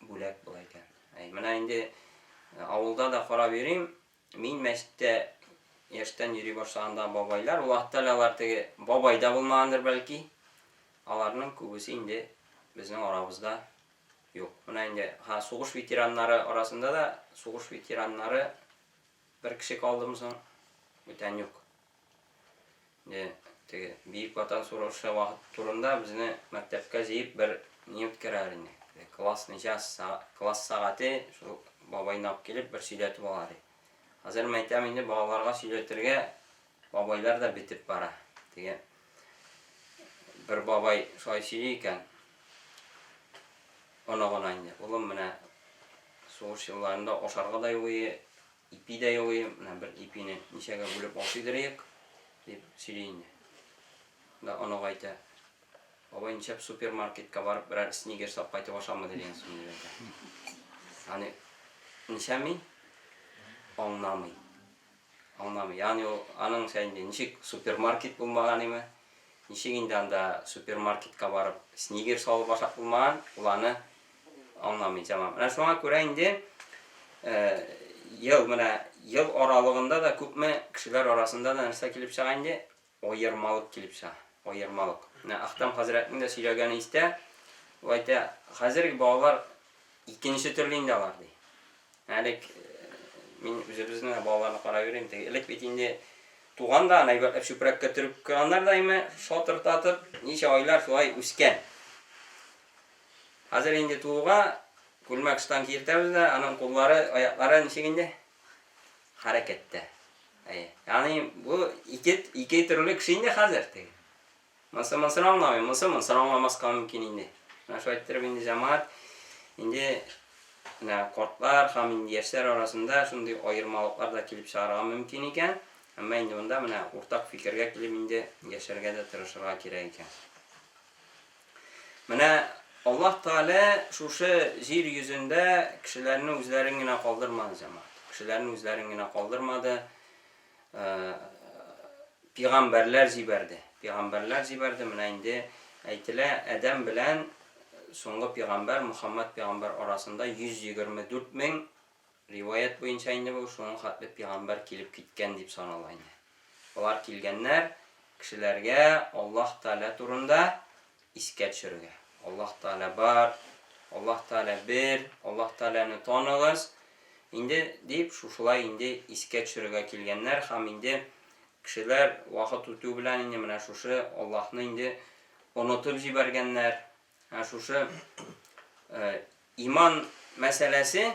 бүләк була икән. Әй, менә инде э, авылда да карап йөрим, мин мәчеттә яшьтән йөри башлаганда бабайлар, ул вакытта әле алар теге бабай да булмагандыр бәлки. Аларның күбесе инде безнең арабызда юк. Менә инде ха, сугыш ветераннары арасында да сугыш ветераннары бер кеше калдымы соң? Бүтән юк. Инде теге Бөек Ватан сугышы вакыт турында безне мәктәпкә җыеп бер ни үткәрәләр инде. Классный час, класс сәгате, шул бабайны алып килеп бер сөйләтеп алар. Хәзер мин әйтәм инде балаларга сөйләтергә бабайлар да бетеп бара. Теге бер бабай шулай сөйли икән. оныгына инде, улым, менә сугыш елларында ашарга да юк ие, ипи дә юк ие, менә бер ипине ничәгә бүлеп ашыйдыр идек, дип сөйли инде. Да оныгы әйтә, бабай, нишләп супермаркетка барып берәр сникерс алып кайтып ашамады дигән соң, дип әйтә. Ягъни ничәми? Аңламый. Аңламый. Ягъни ул аныңча инде ничек супермаркет булмаган име? Ничек инде анда супермаркетка барып снигерс алып ашап булмаган, ул аны аңламый тәмам. Менә шуңа күрә инде ел менә ел аралыгында да күпме кешеләр арасында да нәрсә килеп чыга инде? Аермалык килеп чыга. Аермалык. Менә Әхтәм хәзрәтнең дә сөйләгәне истә. Ул әйтә, хәзерге балалар икенче төрле инде алар, ди. Элек мин үзебезнең балаларны карап йөрим, теге элек бит инде туган да, аны әйбәтләп чүпрәккә төреп куйганнар да име, шатыртатып, ничә айлар шулай үскән. Хәзер инде тууга күлмәк-ыштан киертәбез дә, аның куллары, аяклары ничек инде? Хәрәкәттә. Әйе. Ягъни бу ике ике төрле кеше инде хәзер теге. Монысы монысын аңламый, монысы монысын аңламаска мөмкин инде. Менә шулай иттереп инде җәмәгать инде менә картлар һәм инде яшьләр арасында шундый аермалыклар да килеп чыгарга мөмкин икән. Әмма инде монда менә уртак фикергә килеп инде яшәргә дә тырышырга кирәк икән. Менә Аллаһ Тәгалә шушы җир йөзендә кешеләрне үзләрен генә калдырмады, җәмәгать. Кешеләрне үзләрен генә калдырмады. Пигамбәрләр җибәрде. Пигамбәрләр җибәрде. Менә инде әйтелә, Адәм белән соңгы пигамбәр Мухаммад пигамбәр арасында 124 мең риваять буенча инде бу шуның хәтле пигамбәр килеп киткән дип санала инде. Алар килгәннәр кешеләргә Аллаһ Тәгалә турында искә төшерергә. Аллаһ Тәгалә бар, Аллаһ Тәгалә бер, Аллаһ Тәгаләне таныгыз инде дип шушылай инде искә төшерергә килгәннәр һәм инде кешеләр вакыт үтү белән инде менә шушы Аллаһны инде онытып җибәргәннәр. Ә шушы иман мәсьәләсе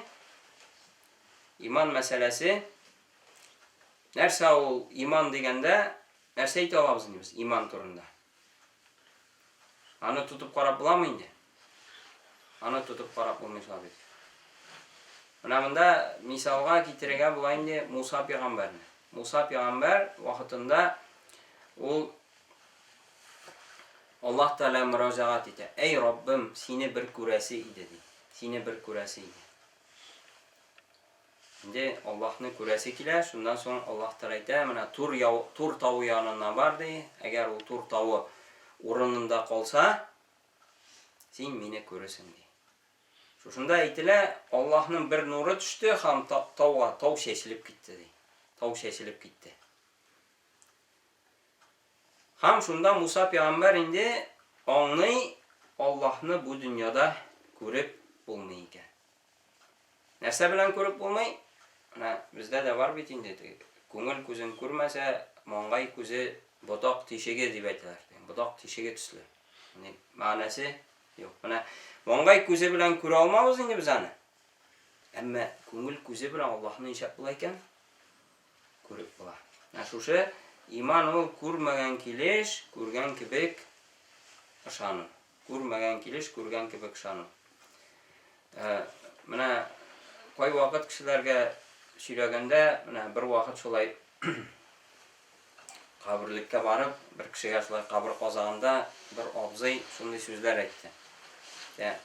иман мәсьәләсе нәрсә ул иман дигәндә нәрсә әйтә алабыз инде без иман турында? Аны тотып карап буламы инде? Аны тотып карап булмый шул бит. Менә монда мисалга китерергә була инде Муса пәйгамбәрне. Муса пәйгамбәр вакытында ул Аллаһ Тәгалә мөрәҗәгать итә. Әй Раббым, сине бер күрәсе иде, ди. Сине бер күрәсе иде. Инде Аллаһны күрәсе килә, шуннан соң Аллаһ Тәгалә әйтә, менә Тур яу, Тур тавы янына бар, ди. Әгәр ул Тур тавы урынында калса, син мине күрерсең, ди. Шушында әйтелә, Аллаһның бер нуры төште һәм тауга, тау чәчелеп китте, ди. Тау чәчелеп китте. Һәм шунда Муса пәйгамбәр инде аңлый, Аллаһны бу дөньяда күреп булмый икән. Нәрсә белән күреп булмый? Менә бездә дә бар бит инде теге күңел күзен күрмәсә, маңгай күзе ботак тишеге дип әйтәләр. Ботак тишеге төсле. Ягъни мәгънәсе юк. Менә маңгай күзе белән күрә алмабыз инде без аны. Әмма күңел күзе белән Аллаһны ничек була икән? Күреп була. Менә шушы иман ул күрмәгән килеш, күргән кебек ышану. Күрмәгән килеш, күргән кебек ышану. Ә, менә кайвакыт кешеләргә сөйләгәндә, менә бер вакыт шулай каберлеккә барып, бер кешегә шулай кабер казаганда бер абзый шундый сүзләр әйтте. Ә,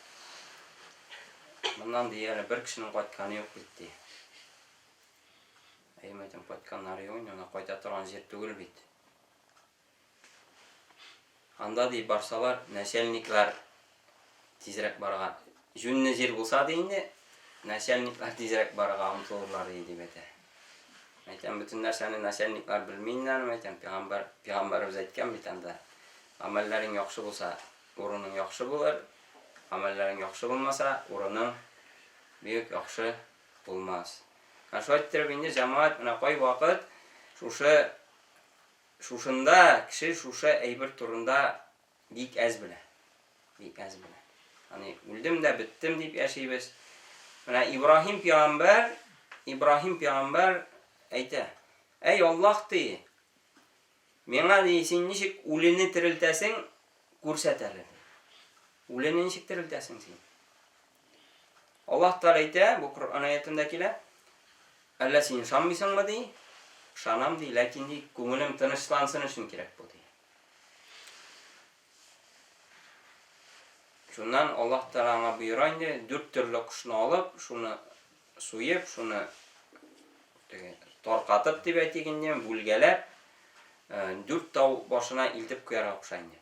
моннан ди әле бер кешенең кайтканы юк бит ди. Әйе, әйтәм, кайтканнары юк инде, ана кайта торган җир түгел бит. Анда, ди, барсалар, нәчәлниклар тизрәк барырга. Җүнле җир булса, ди инде, нәчәлниклар тизрәк барырга омтылырлар, ди, дип әйтә. Әйтәм, бөтен нәрсәне нәчәлниклар белми инде аны, әйтәм, пәйгамбәр, пәйгамбәребез әйткән бит анда. Гамәлләрең яхшы булса, урының яхшы булыр, гамәлләрең яхшы булмаса, урының бик яхшы булмас. Ә шулай иттереп инде җәмәгать менә кайвакыт шушы Шушында кеше шушы әйбер турында бик әз белә. Бик әз белә. Ягъни үлдем дә беттем дип яшибез. Менә Ибраһим пәйгамбәр, Ибраһим пәйгамбәр әйтә: "Әй Аллаһ, ди, миңа ди, син ничек үлене терелтәсең, күрсәт әле." Үлене ничек терелтәсең син? Аллаһ Тәгалә әйтә, бу Коръән аятендә килә, Әллә син ышанмыйсыңмы, ди? Ышанам, ди, ләкин, ди, күңелем тынычлансын өчен кирәк бу, ди. Шуннан Аллаһ Тәгалә аңа боера инде, дүрт төрле кошны алып, шуны суеп, шуны теге таркатып дип әйтик инде, бүлгәләп, дүрт тау башына илтеп куярга куша инде.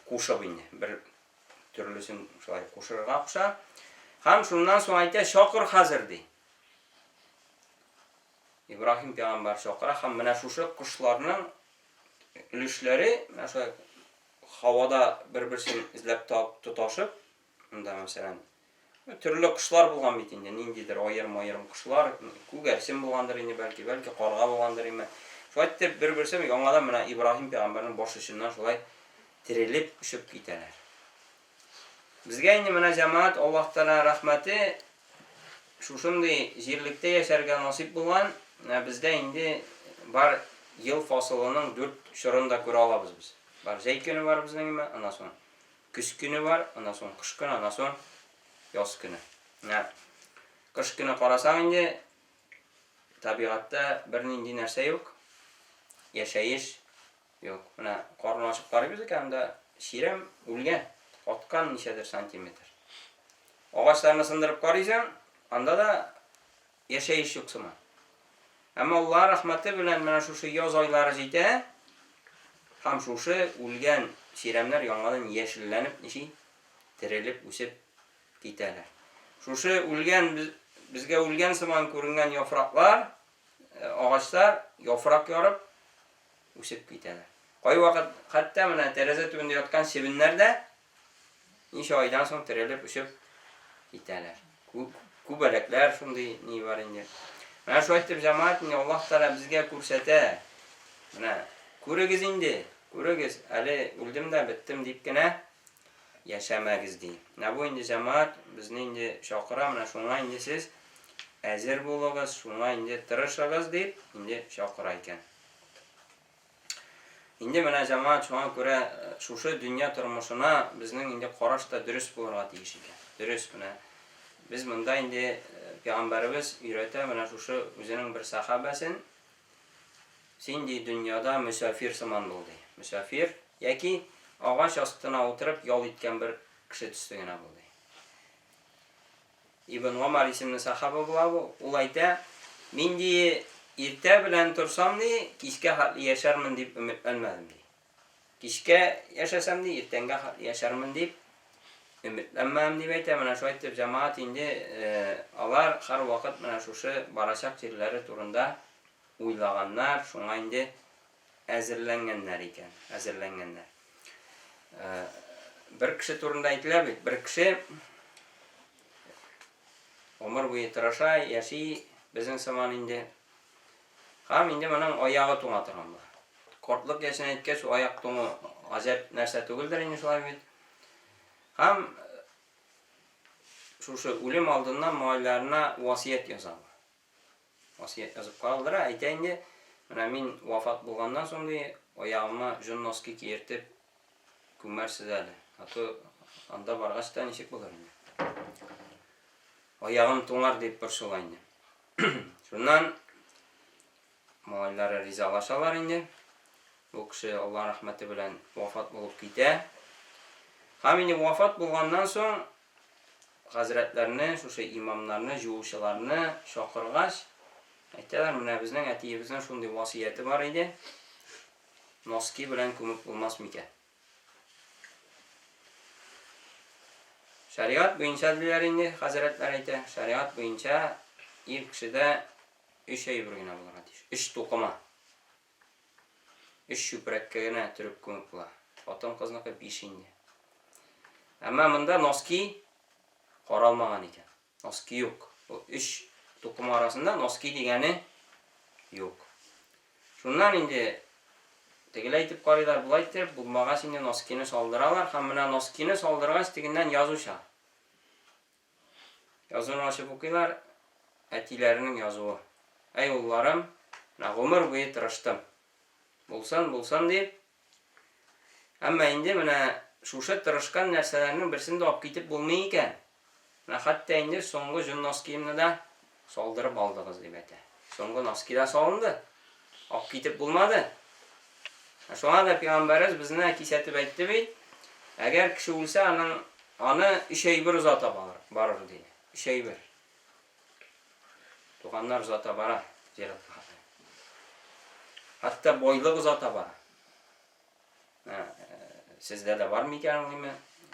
Кушып инде, бер төрлесен шулай кушырга куша. Һәм шуннан соң әйтә, чакыр хәзер, ди. Ибраһим пәйгамбәр чакыра һәм менә шушы кошларның өлешләре менә шулай һавада бер-берсен эзләп табып тоташып, монда мәсәлән, төрле кошлар булган бит инде, ниндидер аерым-аерым кошлар, күгәрчен булгандыр инде бәлки, бәлки карга булгандыр инде. Шулай итеп бер-берсе яңадан менә Ибраһим пәйгамбәрнең баш очыннан шулай терелеп очып китәләр. Безгә инде менә җәмәгать Аллаһ Тәгалә рәхмәте шушындый җирлектә яшәргә насыйп булган, менә бездә инде бар ел фасылының дүрт чорын да күрә алабыз без. Бар җәй көне бар безнең, аннан соң Көз көне бар, аннан соң кыш көне, аннан соң яз көне. Менә кыш көне карасаң инде, табигатьтә бернинди нәрсә юк, яшәеш юк. Менә карны ачып карыйбыз икән, анда чирәм үлгән, каткан ничәдер сантиметр. Агачларны сындырып карыйсың, анда да яшәеш юк сыман. Әмма Аллаһ рәхмәте белән менә шушы яз айлары җитә һәм шушы үлгән чирәмнәр яңадан яшелләнеп, ничи, терелеп, үсеп китәләр. Шушы үлгән, безгә үлгән сыман күренгән яфраклар, агачлар яфрак ярып үсеп китәләр. Кайвакыт хәтта менә тәрәзә төбендә яткан чебеннәр дә Ничә айдан соң терелеп очып китәләр. Күбәләкләр шундый ни бар инде. Менә шулай итеп җәмәгать инде Аллаһ Тәгалә безгә күрсәтә. Менә күрегез инде, күрегез, әле үлдем дә беттем дип кенә яшәмәгез ди. Менә бу инде җәмәгать безне инде чакыра, менә шуңа инде сез әзер булыгыз, шуңа инде тырышыгыз дип инде чакыра икән. Инде менә җәмәгать шуңа күрә шушы дөнья тормышына безнең инде караш та дөрес булырга тиеш икән. Дөрес менә. Без монда инде пәйгамбәребез өйрәтә менә шушы үзенең бер сәхабәсен, син ди дөньяда мөсафир сыман бул ди. Мөсафир яки агач астына утырып ял иткән бер кеше төсле генә бул ди. Ибн Гомар исемле сахаба була бу. Ул әйтә, Мин, ди, иртә белән торсам, ди, кичкә хәтле яшәрмен дип өметләнмәдем, ди. Кичкә яшәсәм, ди, иртәнгә хәтле яшәрмен дип өметләнмәдем, дип әйтә. Менә шулай итеп, җәмәгать инде алар һәрвакыт менә шушы барачак җирләре турында уйлаганнар, шуңа инде әзерләнгәннәр икән, әзерләнгәннәр. Бер кеше турында әйтелә бит, бер кеше гомер буе тырыша, яши, безнең сыман инде. Һәм инде моның аягы туңа торган була. Картлык яшенә җиткәч, аяк туңу гаҗәп нәрсә түгелдер инде шулай бит. Һәм шушы үлем алдыннан малайларына васыять яза. Васыять язып калдыра, әйтә инде, менә мин вафат булганнан соң, ди, аягыма җон носки киертеп күмәрсез әле. А то анда баргач та ничек булыр инде. Аягым туңар дип борчыла инде. Шуннан малайлары ризалашалар инде. Бу кеше Алла рәхмәте белән вафат булып китә. Һәм инде вафат булганнан соң Хәзрәтләрне, шушы имамнарны, җуучыларны чакыргач, әйтәләр, менә безнең әтиебезнең шундый васыяте бар иде, носки белән күмеп булмас микән? Шәригать буенча диләр инде, хәзрәтләр әйтә, шәригать буенча ир кешедә өч әйбер генә булырга тиеш. Өч тукыма. Өч чүпрәккә генә төреп күмеп була. Хатын-кызныкы биш инде. Әмма монда носки каралмаган икән. Носки юк. Бу өч тукыма арасында носки дигәне юк. Шуннан инде тегеләй итеп карыйлар, болай итеп, булмагач инде носкины салдыралар һәм менә носкины салдыргач тегеннән язу чыга. Язуны ачып укыйлар, әтиләренең язуы. Әй, улларым, менә гомер буе тырыштым. Булсын, булсын дип. Әмма инде менә шушы тырышкан нәрсәләрнең берсен дә алып китеп булмый икән. Менә хәтта инде соңгы җон носкиемны да салдырып алдыгыз, дип әйтә. Соңгы носки да салынды. Ап китеп булмады. Ә шуңа да пәйгамбәребез безне кисәтеп әйтте бит, әгәр кеше үлсә, аның аны өч әйбер озата барыр, барыр диде. Өч әйбер. Туганнар озата бара зиратка. Хәтта байлык озата бара. Сездә дә бар микән ул име?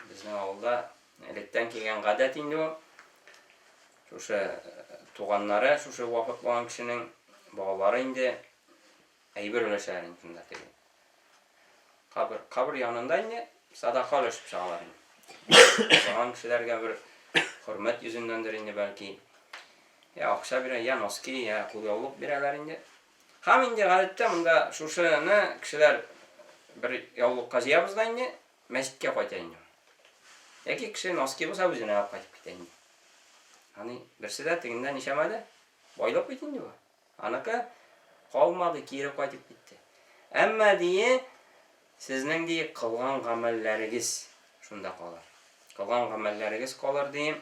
Безнең авылда электән килгән гадәт инде ул. Шушы туганнары, шушы вафат булган кешенең балалары инде әйбер өләшәләр инде шунда теге. Кабер, кабер янында инде садака өләшеп чыгалар инде. Булган кешеләргә бер хөрмәт йөзеннәндер инде бәлки. Я акча бирә, я носки, я кулъяулык бирәләр инде. Һәм инде гадәттә монда шушыны кешеләр бер яулыкка җыябыз да инде, мәчеткә кайта инде. Яки кеше носки булса үзенә алып кайтып китә инде. Аны берсе дә тегендә нишәмәде. Байлык бит инде бу. Аныкы калмады, кире кайтып китте. Әмма дие, сезнең ди кылган гамәлләрегез шунда калыр. Кылган гамәлләрегез калыр ди.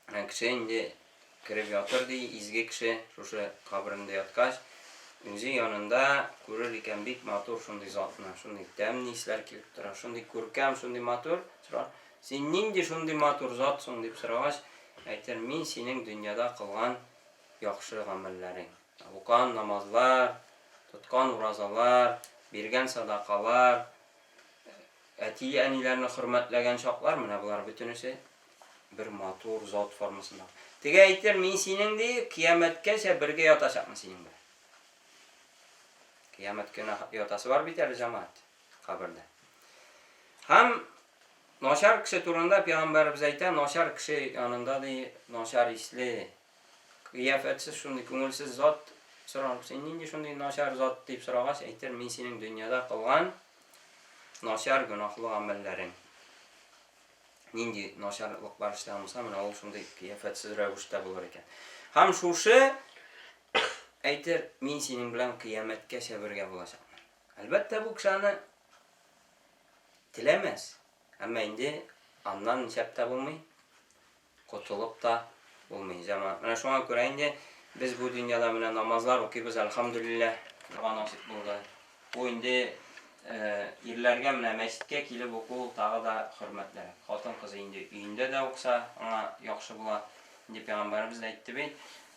Ә кеше инде кереп ятыр, ди, изге кеше, шушы каберендә яткач, үзе янында күрер икән бик матур шундый затны, шундый тәмле исләр килеп тора, шундый күркәм, шундый матур. Сорар, син нинди шундый матур зат соң, дип сорагач, әйтер, мин синең дөньяда кылган яхшы гамәлләрең. Укыган намазлар, тоткан уразалар, биргән садакалар, әти-әниләрне хөрмәтләгән чаклар, менә болар бөтенесе бер матур зат формасында. Теге әйтер, мин синең ди, кыямәткәчә бергә ятачакмын синең белән. Кыямәт көне ятасы бар бит әле җәмәгать кабердә. Һәм начар кеше турында пәйгамбәребез әйтә, начар кеше янында ди, начар исле, кыяфәтсез шундый күңелсез зат сорар, син нинди шундый начар зат дип сорагач, әйтер, мин синең дөньяда кылган начар гөнаһлы гамәлләрең. Нинди начарлыклар эшләгән булса, менә ул шундый кыяфәтсез рәвештә булыр икән. Һәм шушы әйтер, мин синең белән кыямәткәчә бергә булачакмын. Әлбәттә, бу кеше аны теләмәс. Әмма инде аннан нишләп тә булмый. Котылып та булмый, җәмәгать. Менә шуңа күрә инде без бу дөньяда менә намазлар укыйбыз, әлхәмдүлилләһ, Аллага насыйп булды. Бу инде ирләргә менә мәчеткә килеп уку ул тагы да хөрмәтлерәк. Хатын-кыз инде өендә дә укыса, аңа яхшы була. Инде пәйгамбәребез дә әйтте бит,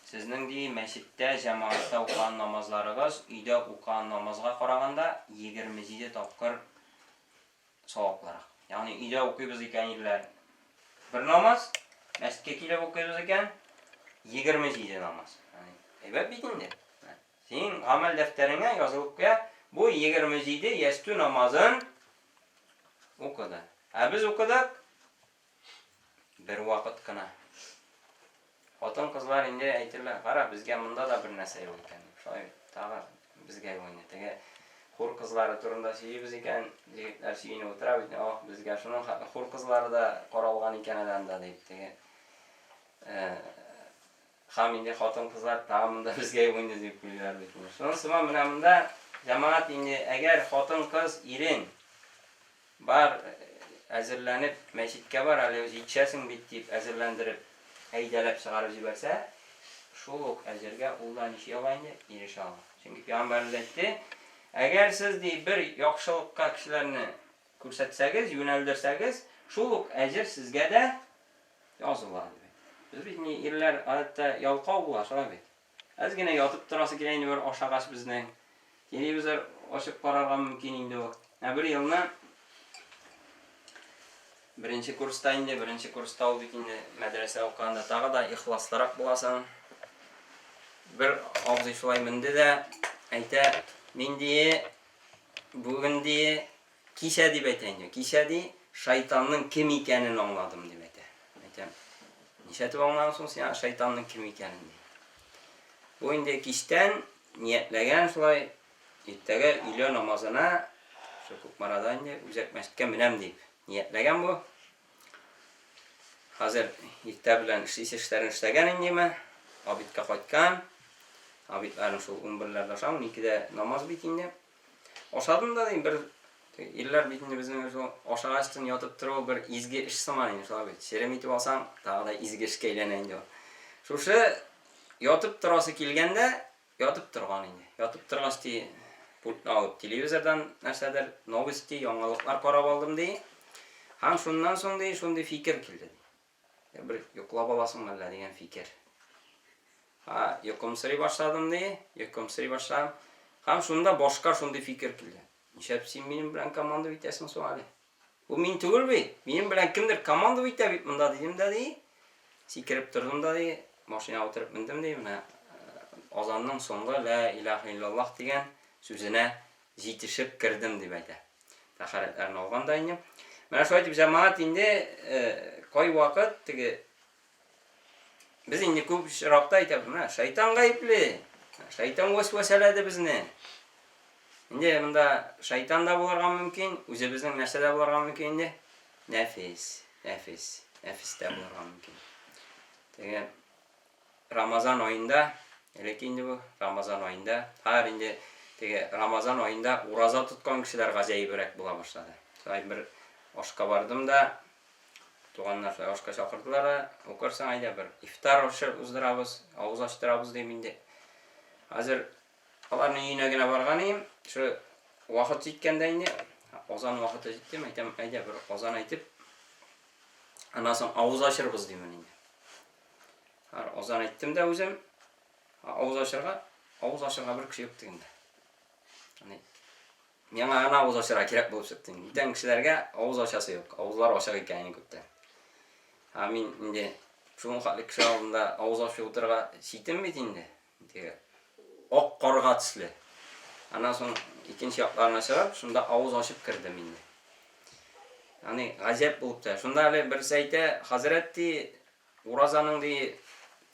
сезнең ди мәчеттә җәмәгатьтә укыган намазларыгыз өйдә укыган намазга караганда 27 тапкыр саваплырак. Ягъни өйдә укыйбыз икән ирләр бер намаз, мәчеткә килеп укыйбыз икән 27 намаз. Ягъни әйбәт бит инде. Синең гамәл дәфтәреңә язылып куя, бу 27 ястү намазын укыды. Ә без укыдык бер вакыт кына. Хатын-кызлар инде әйтерләр, кара, безгә монда да бер нәрсә юк икән дип. Шулай бит, тагы безгә юк инде. Теге хур кызлары турында сөйлибез икән, егетләр сөенеп утыра бит, ох, безгә шуның хәтле хур кызлары да каралган икән әле анда дип. Теге һәм инде хатын-кызлар тагы монда безгә юк инде дип уйлыйлар бит. Шуның сыман менә монда җәмәгать инде әгәр хатын-кыз ирен Бар, әзерләнеп, мәчеткә бар әле, җитешәсең бит, дип әзерләндереп, әйдәләп чыгарып җибәрсә, шул ук әҗергә ул да ничек ала инде? Ирешә ала. Чөнки пәйгамбәребез әйтте, Әгәр сез, ди, бер яхшылыкка кешеләрне күрсәтсәгез, юнәлдерсәгез, шул ук әҗер сезгә дә языла, дип әйтте. Без бит ни, ирләр гадәттә ялкау була, шулай бит? Әз генә ятып торасы килә инде бер ашагач безнең. Телевизор ачып карарга мөмкин инде ул. Ә бер елны беренче курста инде, беренче курста ул бит инде мәдрәсә укыганда тагы да ихласлырак буласың. Бер абзый шулай менде дә әйтә, мин ди, бүген ди, Кичә дип әйтә инде. Кичә ди, шайтанның кем икәнен аңладым дип әйтә. Әйтәм, нишләтеп аңладың соң син шайтанның кем икәнен ди. Бу инде кичтән ниятләгән шулай иртәгә өйлә намазына шул Кукмарада инде үзәк мәчеткә менәм дип ниятләгән бу. Хәзер иртә белән эшлисе эшләрен эшләгән индеме, обедка кайткан. Обедларын шул 11-ләрдә ашаган, 12-дә намаз бит инде. Ашадым да, дим, бер Ирләр бит инде безнең шул ашагачтын ятып тору бер изге эш сыман инде шулай бит. Черем итеп алсаң, тагы да изге эшкә әйләнә инде ул. Шушы ятып торасы килгәндә, ятып торган инде. Ятып торгач ди, пультны алып телевизордан нәрсәдер, новости, яңалыклар карап алдым ди. Һәм шуннан соң ди, шундый фикер килде ди. Бер йоклап аласың әллә дигән фикер. Ха, йокымсырый башладым ди, йокымсырый башладым. Һәм шунда башка шундый фикер килде. Нишләп син минем белән команда итәсең соң әле? Бу мин түгел бит. Минем белән кемдер команда итә бит монда дидем дә ди. Сикереп тордым да ди, машинага утырып мендем ди, менә азанның соңгы лә илаһа иллаллаһ дигән сүзенә җитешеп кердем дип әйтә. Тәһарәтләрен алган да инде. Менә шулай итеп җәмәгать инде кайвакыт теге без инде күп очракта әйтәбез, менә шайтан гаепле. Шайтан вәсвәсәләде безне. Инде монда шайтан да булырга мөмкин, үзебезнең нәрсә дә булырга мөмкин инде? Нәфис, нәфис, нәфис тә булырга мөмкин. Теге Рамазан аенда, элек инде бу, Рамазан аенда, хәзер инде теге Рамазан аенда ураза тоткан кешеләр гаҗәебрәк була башлады. Шулай бер ашка бардым да, туганнар шулай ашка чакырдылар да, укырсың, әйдә бер ифтар ашы уздырабыз, авыз ачтырабыз дим инде. Хәзер аларның өенә генә барган идем, шул вакыт җиткәндә инде, азан вакыты җитте, әйтәм, әйдә бер азан әйтеп, аннан соң авыз ачырбыз димен инде. Һәр азан әйттем дә үзем. Авыз ачырга, авыз ачырга бер кеше юк дигәндә. Аны миңа гына авыз ачырга кирәк булып чыкты. Бүтән кешеләргә авыз ачасы юк. Авызлар ачык икән инде күптән. Ә мин инде шуның хәтле кеше алдында авыз ачып утырырга читен бит инде. Теге ак карга төсле. Аннан соң икенче якларына чыгып, шунда авыз ачып кердем инде. Аны гаҗәп булып та. Шунда әле берсе әйтә, хәзрәт ди, Уразаның, ди,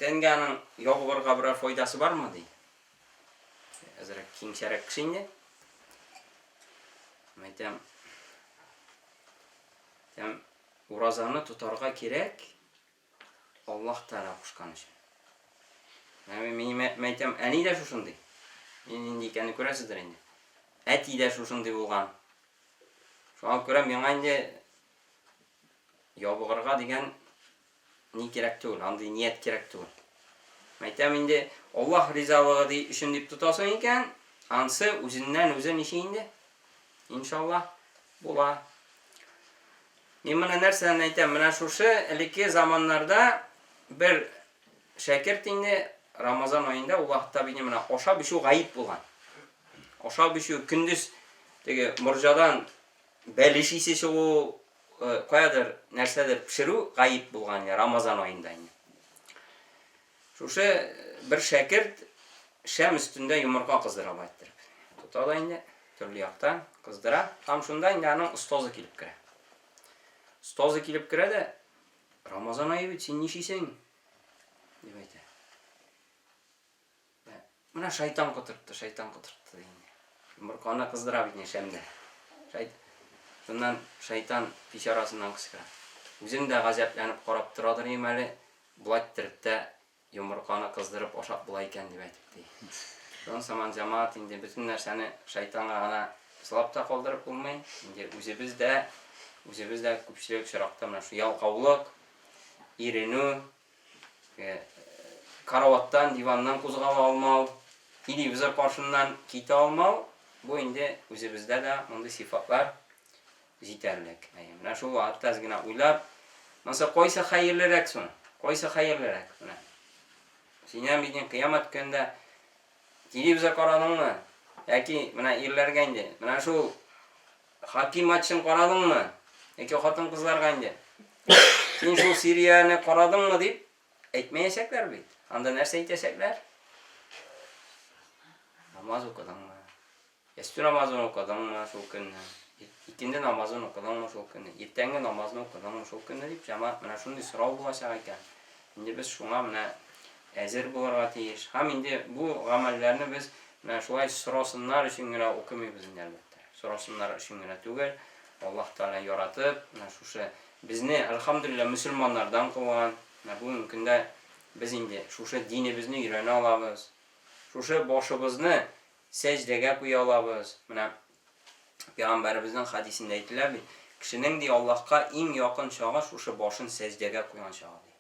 тәнгә аның ябыгырга берәр файдасы бармы, ди. Әзрәк киңчәрәк кеше инде. Әйтәм, әйтәм, уразаны тотарга кирәк, Аллаһ Тәгалә кушкан өчен. Менә мин әйтәм, әни дә шушындый. Мин нинди икәнне күрәсездер инде. Әти дә шушындый булган. Шуңа күрә миңа инде Ябыгырга дигән ни кирәк түгел, андый ният кирәк түгел. Әйтәм инде, Аллаһ ризалыгы ди өчен дип тотасың икән, ансы үзеннән үзе ничек инде? Иншаллаһ, була. Мин моны нәрсәдән әйтәм? Менә шушы элекке заманнарда бер шәкерт инде Рамазан аенда ул вакытта бит менә ашап эчү гаеп булган. Ашап эчү көндез теге морҗадан Бәлеш исе чыгу, каядыр нәрсәдер пешерү гаеп булган инде Рамазан аенда инде. Шушы бер шәкерт шәм өстендә йомырка кыздыра байтырып. Тота да инде төрле яктан кыздыра. Һәм шунда инде аның остазы килеп керә. Остазы килеп керә дә, Рамазан ае бит, син нишисең? дип әйтә. Менә шайтан котыртты, шайтан котыртты ди инде. Йомырканы кыздыра бит инде шәмдә. Шайт... Шуннан шайтан пич арасыннан кычкыра. Үзем дә гаҗәпләнеп карап торадыр идем әле, болай иттереп тә йомырканы кыздырып ашап була икән дип әйтеп ди. Шуның сыман җәмәгать инде бөтен нәрсәне шайтанга гына сылап та калдырып булмый. Инде үзебез дә, үзебез дә күпчелек очракта менә шул ялкаулык, иренү, Караваттан, диваннан кузгала алмау, телевизор каршыннан китә алмау, бу инде үзебездә дә мондый сыйфатлар җитәрлек. Әйе, менә шул вакытта әз генә уйлап, монысы кайсы хәерлерәк соң? Кайсы хәерлерәк? Менә. Синнән бит инде кыямәт көнендә телевизор карадыңмы? Яки менә ирләргә инде, менә шул Хоккей матчын карадыңмы? Яки хатын-кызларга инде. Син шул серияне карадыңмы дип әйтмәячәкләр бит. Анда нәрсә әйтәчәкләр? Намаз укыдыңмы? Ястү намазын укыдыңмы шул көнне? Икенде намазын укыдыңмы шул көнне? Иртәнге намазны укыдыңмы шул көнне дип җәмәгать менә шундый сорау булачак икән. Инде без шуңа менә әзер булырга тиеш. Һәм инде бу гамәлләрне без менә шулай сорасыннар өчен генә укымыйбыз инде әлбәттә. Сорасыннар өчен генә түгел, Аллаһ Тәгалә яратып, менә шушы безне, әлхәмдүлилләһ, мөселманнардан кылган. Менә бүгенге көндә без инде шушы динебезне өйрәнә алабыз. Шушы башыбызны сәҗдәгә куя алабыз. Менә. Пәйгамбәребезнең хәдисендә әйтелә бит, кешенең ди Аллаһка иң якын чагы шушы башын сәҗдәгә куйган чагы ди.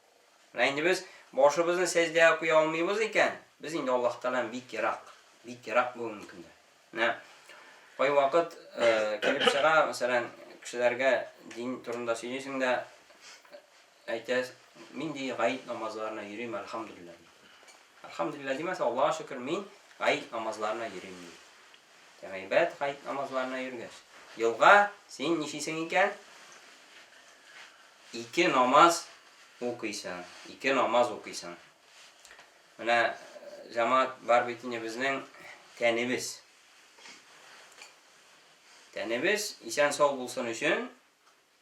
Менә инде без башыбызны сәҗдәгә куя алмыйбыз икән, без инде Аллаһ Тәгаләдән бик ерак, бик ерак бүгенге көндә. Менә кайвакыт килеп чыга, мәсәлән, кешеләргә дин турында сөйлисең дә, әйтә, мин ди гаит намазларына йөрим, әлхәмдүлилләһ ди. Әлхәмдүлилләһ димәсә, Аллаһка шөкер, мин гаит намазларына йөрим ди. Гайбәт гает намазларына йөргәч. Елга син нишисең икән? Ике намаз укыйсың. Ике намаз укыйсың. Менә җәмәгать бар бит инде безнең тәнебез. Тәнебез исән-сау булсын өчен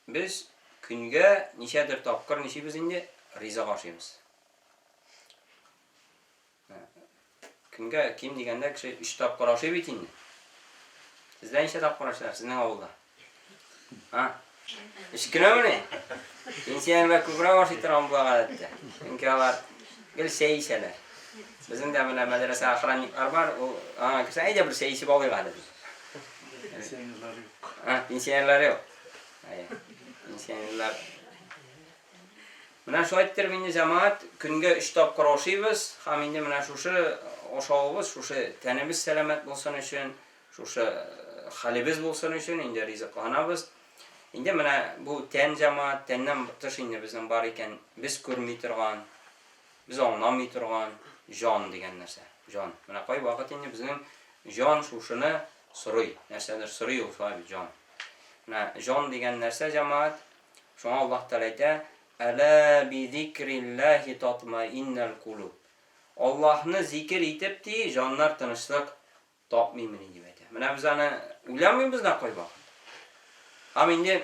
без көнгә ничәдер тапкыр нишибез инде? Ризык ашыйбыз. Көнгә ким дигәндә кеше өч тапкыр ашый бит инде. Сездә ничә тапкыр ашыйлар сезнең авылда? А? Өч кенәмени? Пенсионерлар күбрәк ашый торган була гадәттә. Чөнки алар гел чәй эчәләр. Безнең дә менә мәдрәсә охранниклар бар, ул аңа керсә, әйдә бер чәй эчеп алыйк әле ди. Пенсионерлар юк. А, пенсионерлар юк. Әйе. Пенсионерлар Менә шулай иттереп инде, җәмәгать, көнгә өч тапкыр ашыйбыз һәм инде менә шушы ашавыбыз, шушы тәнебез сәламәт булсын өчен, шушы хәлебез булсын өчен инде ризыкланабыз. Инде менә бу тән, җәмәгать, тәннән тыш инде безнең бар икән, без күрми торган, без аңламый торган җан дигән нәрсә. Җан. Менә кайвакыт инде безнең җан шушыны сорый, нәрсәдер сорый ул шулай бит җан. Менә җан дигән нәрсә, җәмәгать, Шуңа Аллаһ Тәгалә әйтә, Әла би зикриллаһи татмаиннал кулуб. Аллаһны зикер итеп, ди, җаннар тынычлык тапмыймыни, дип әйтә. Менә без аны уйламыйбыз да кайвакыт. Һәм инде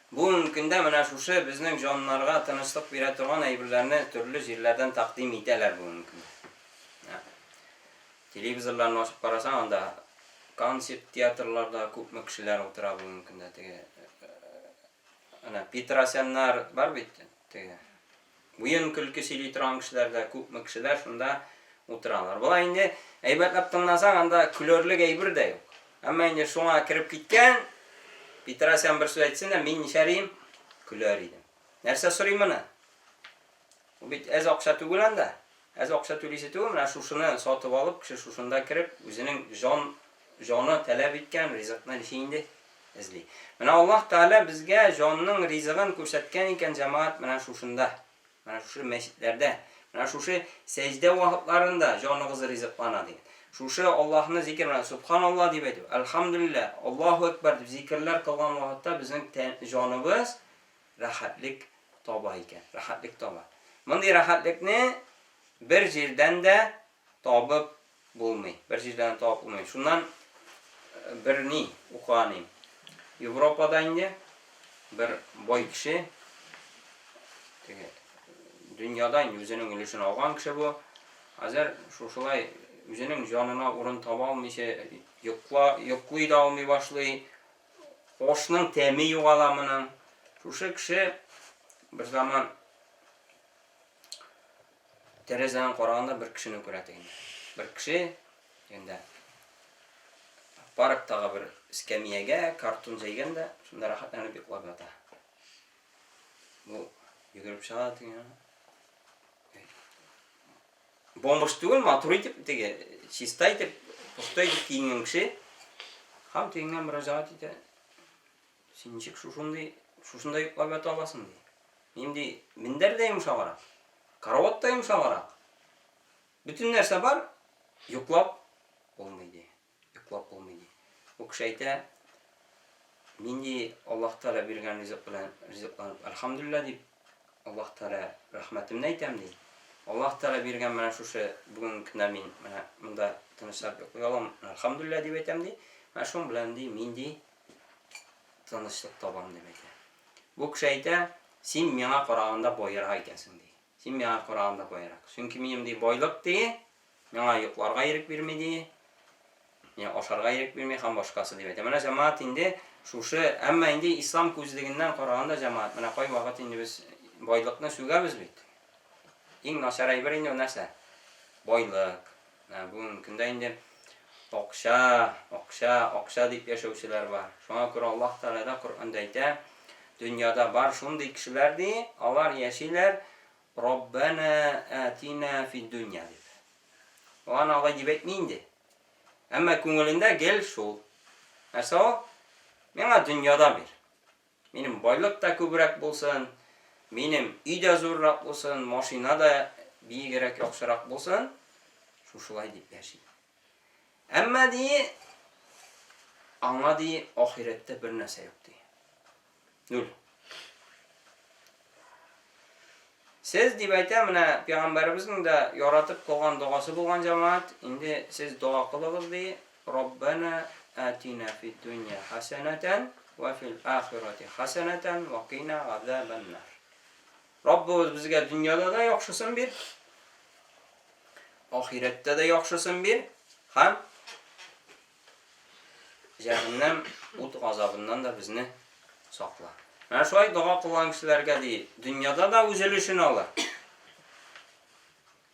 бүгенге көндә менә шушы безнең җаннарга тынычлык бирә торган әйберләрне төрле җирләрдән тәкъдим итәләр бүгенге көндә. Телевизорларны ачып карасаң, анда концерт театрларда күпме кешеләр утыра бүгенге көндә теге әнә Петросяннар бар бит теге уен көлке сөйли торган кешеләр дә күпме кешеләр шунда утыралар. Болай инде әйбәтләп тыңласаң, анда көләрлек әйбер дә юк. Әмма инде шуңа кереп киткән Петросян бер сүз әйтсен дә, мин ничәрим? Көләр идем. Нәрсә сорый моны? Бу бит әз акча түгел анда. Әз акча түлисе түгел, менә шушыны сатып алып, кеше шушында кереп, үзенең җан, җаны таләп иткән ризыкны ничек инде эзли. Менә Аллаһ Тәгалә безгә җанның ризыгын күрсәткән икән, җәмәгать, менә шушында. Менә шушы мәчетләрдә, менә шушы сәҗдә вакытларында җаныгыз ризыклана дигән. Шушы Аллаһны зикер, менә Субханаллаһ дип әйтү, Әлхәмдүлилләһ, Аллаһу әкбәр дип зикерләр кылган вакытта безнең җаныбыз рәхәтлек таба икән. Рәхәтлек таба. Мондый рәхәтлекне бер җирдән дә табып булмый. Бер җирдән дә табып булмый. Шуннан э, бер ни укыган идем. Европада инде бер бай кеше теге дөньяда инде үзенең өлешен алган кеше бу. Хәзер шушылай үзенең җанына урын таба алмыйча йокла, йоклый да алмый башлый. Ашның тәме югала моның. Шушы кеше бер заман тәрәзәдән караганда бер кешене күрә тегендә. Бер кеше тегендә парктагы бер эскәмиягә картон җәйгән дә, шунда рәхәтләнеп йоклап ята. Бу йөгереп чыга тегендә. Бомж түгел, матур итеп, теге, чиста итеп, пөхтә итеп киенгән кеше. Һәм тегеңә мөрәҗәгать итә. Син ничек шушындый, шушында йоклап ята аласың, ди. Мин ди, мендәр дә йомшаграк, карават та йомшаграк. Бөтен нәрсә бар, йоклап булмый, ди. Йоклап булмый, ди. Бу кеше әйтә, мин, ди, Аллаһ Тәгалә биргән ризык белән ризыкланып, әлхәмдүлилләһ дип, Аллаһ Тәгалә рәхмәтемне әйтәм, ди. Аллаһ Тәгалә биргән менә шушы бүгенге көндә мин менә монда тынычлап йоклый алам, әлхәмдүлилләһ дип әйтәм, ди. Менә шуның белән, ди, мин, ди, тынычлык табам, дип әйтә. Бу кеше әйтә, син миңа караганда баерак икәнсең, ди. Син миңа караганда баерак. Чөнки минем, ди, байлык, ди, миңа йокларга ирек бирми, ди, миңа ашарга ирек бирми һәм башкасы, дип әйтә. Менә җәмәгать инде шушы, әмма инде ислам күзлегеннән караганда, җәмәгать, менә кайвакыт инде без байлыкны сүгәбез бит. Иң начар әйбер инде ул нәрсә? Байлык. Менә бүгенге көндә инде Акча, акча, акча дип яшәүчеләр бар. Шуңа күрә Аллаһ Тәгалә дә Коръәндә әйтә, дөньяда бар шундый кешеләр ди, алар яшиләр Раббәнә атина фид-дөнья дип. Ул аны алай дип әйтми инде. Әмма күңелендә гел шул. Нәрсә ул? Миңа дөньяда бир. Минем байлык та күбрәк булсын, минем өй дә зуррак булсын, машина да биегрәк, яхшырак булсын. Шушылай дип яши. Әмма ди, аңа ди, ахирәттә бер нәрсә юк ди. Нуль. Сез дип әйтә, менә пәйгамбәребезнең дә яратып кылган догасы булган җәмәгать, инде сез дога кылыгыз ди, Раббана атина фид дөнья хәсәнәтән ва фил ахирати хәсәнәтән ва кина газабаннар. Раббыбыз безгә дөньяда да яхшысын бир, ахирәттә дә яхшысын бир һәм Җәһәннәм ут газабыннан да безне сакла. Менә шулай дога кылган кешеләргә ди, дөньяда да үз өлешен алыр.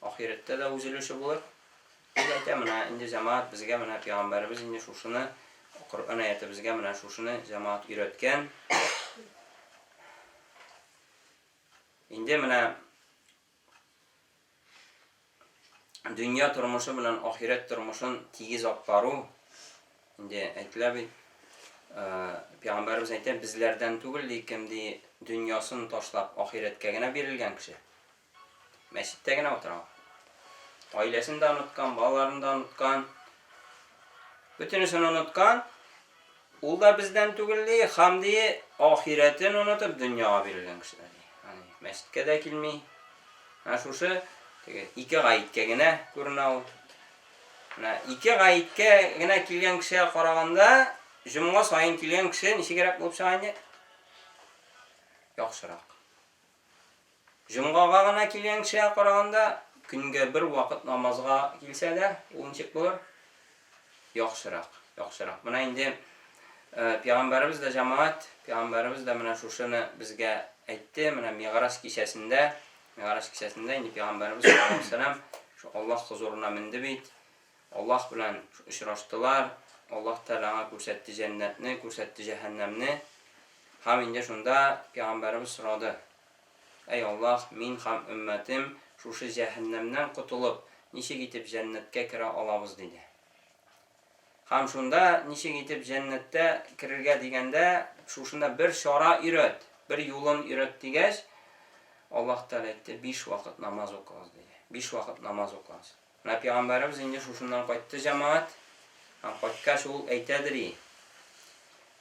Ахирәттә дә үз өлеше булыр. Дип әйтә, менә инде җәмәгать безгә менә пәйгамбәребез инде шушыны Коръән аяты безгә менә шушыны җәмәгать өйрәткән. Инде менә дөнья тормышы белән ахирәт тормышын тигез алып бару, инде әйтелә бит, пәйгамбәребез әйтә, безләрдән түгел ди, кем ди, дөньясын ташлап ахирәткә генә бирелгән кеше. Мәчеттә генә утыра. Гаиләсен дә оныткан, балаларын да оныткан. Бөтенесен оныткан. Ул да бездән түгел ди, хам ди, ахирәтен онытып дөньяга бирелгән кешеләр ди. Ягъни мәчеткә дә килми. Менә шушы теге ике гаеткә генә күренә ул. Менә ике гаеткә генә килгән кешегә караганда, җомга саен килгән кеше ничегрәк булып чыга инде? Яхшырак. Җомгага гына килгән кешегә караганда, көнгә бер вакыт намазга килсә дә, ул ничек булыр? Яхшырак, яхшырак. Менә инде пәйгамбәребез дә җәмәгать, пәйгамбәребез дә менә шушыны безгә әйтте. Менә Мигъраҗ кичәсендә, Мигъраҗ кичәсендә инде пәйгамбәребез саллаллаһу алейһи ва сәлләм шу Аллаһ хозурына менде бит. Аллаһ белән очраштылар. Аллаһ Тәгалә аңа күрсәтте җәннәтне, күрсәтте җәһәннәмне. Һәм инде шунда пәйгамбәребез сорады, Әй Аллаһ, мин һәм өммәтем шушы җәһәннәмнән котылып, ничек итеп җәннәткә керә алабыз? диде. Һәм шунда ничек итеп җәннәттә керергә дигәндә, шушында бер чара өйрәт, бер юлын өйрәт дигәч, Аллаһ Тәгалә әйтте, биш вакыт намаз укыгыз, диде. Биш вакыт намаз укыгыз. Менә пәйгамбәребез инде шушыннан кайтты, җәмәгать. Һәм кайткач ул әйтәдер и,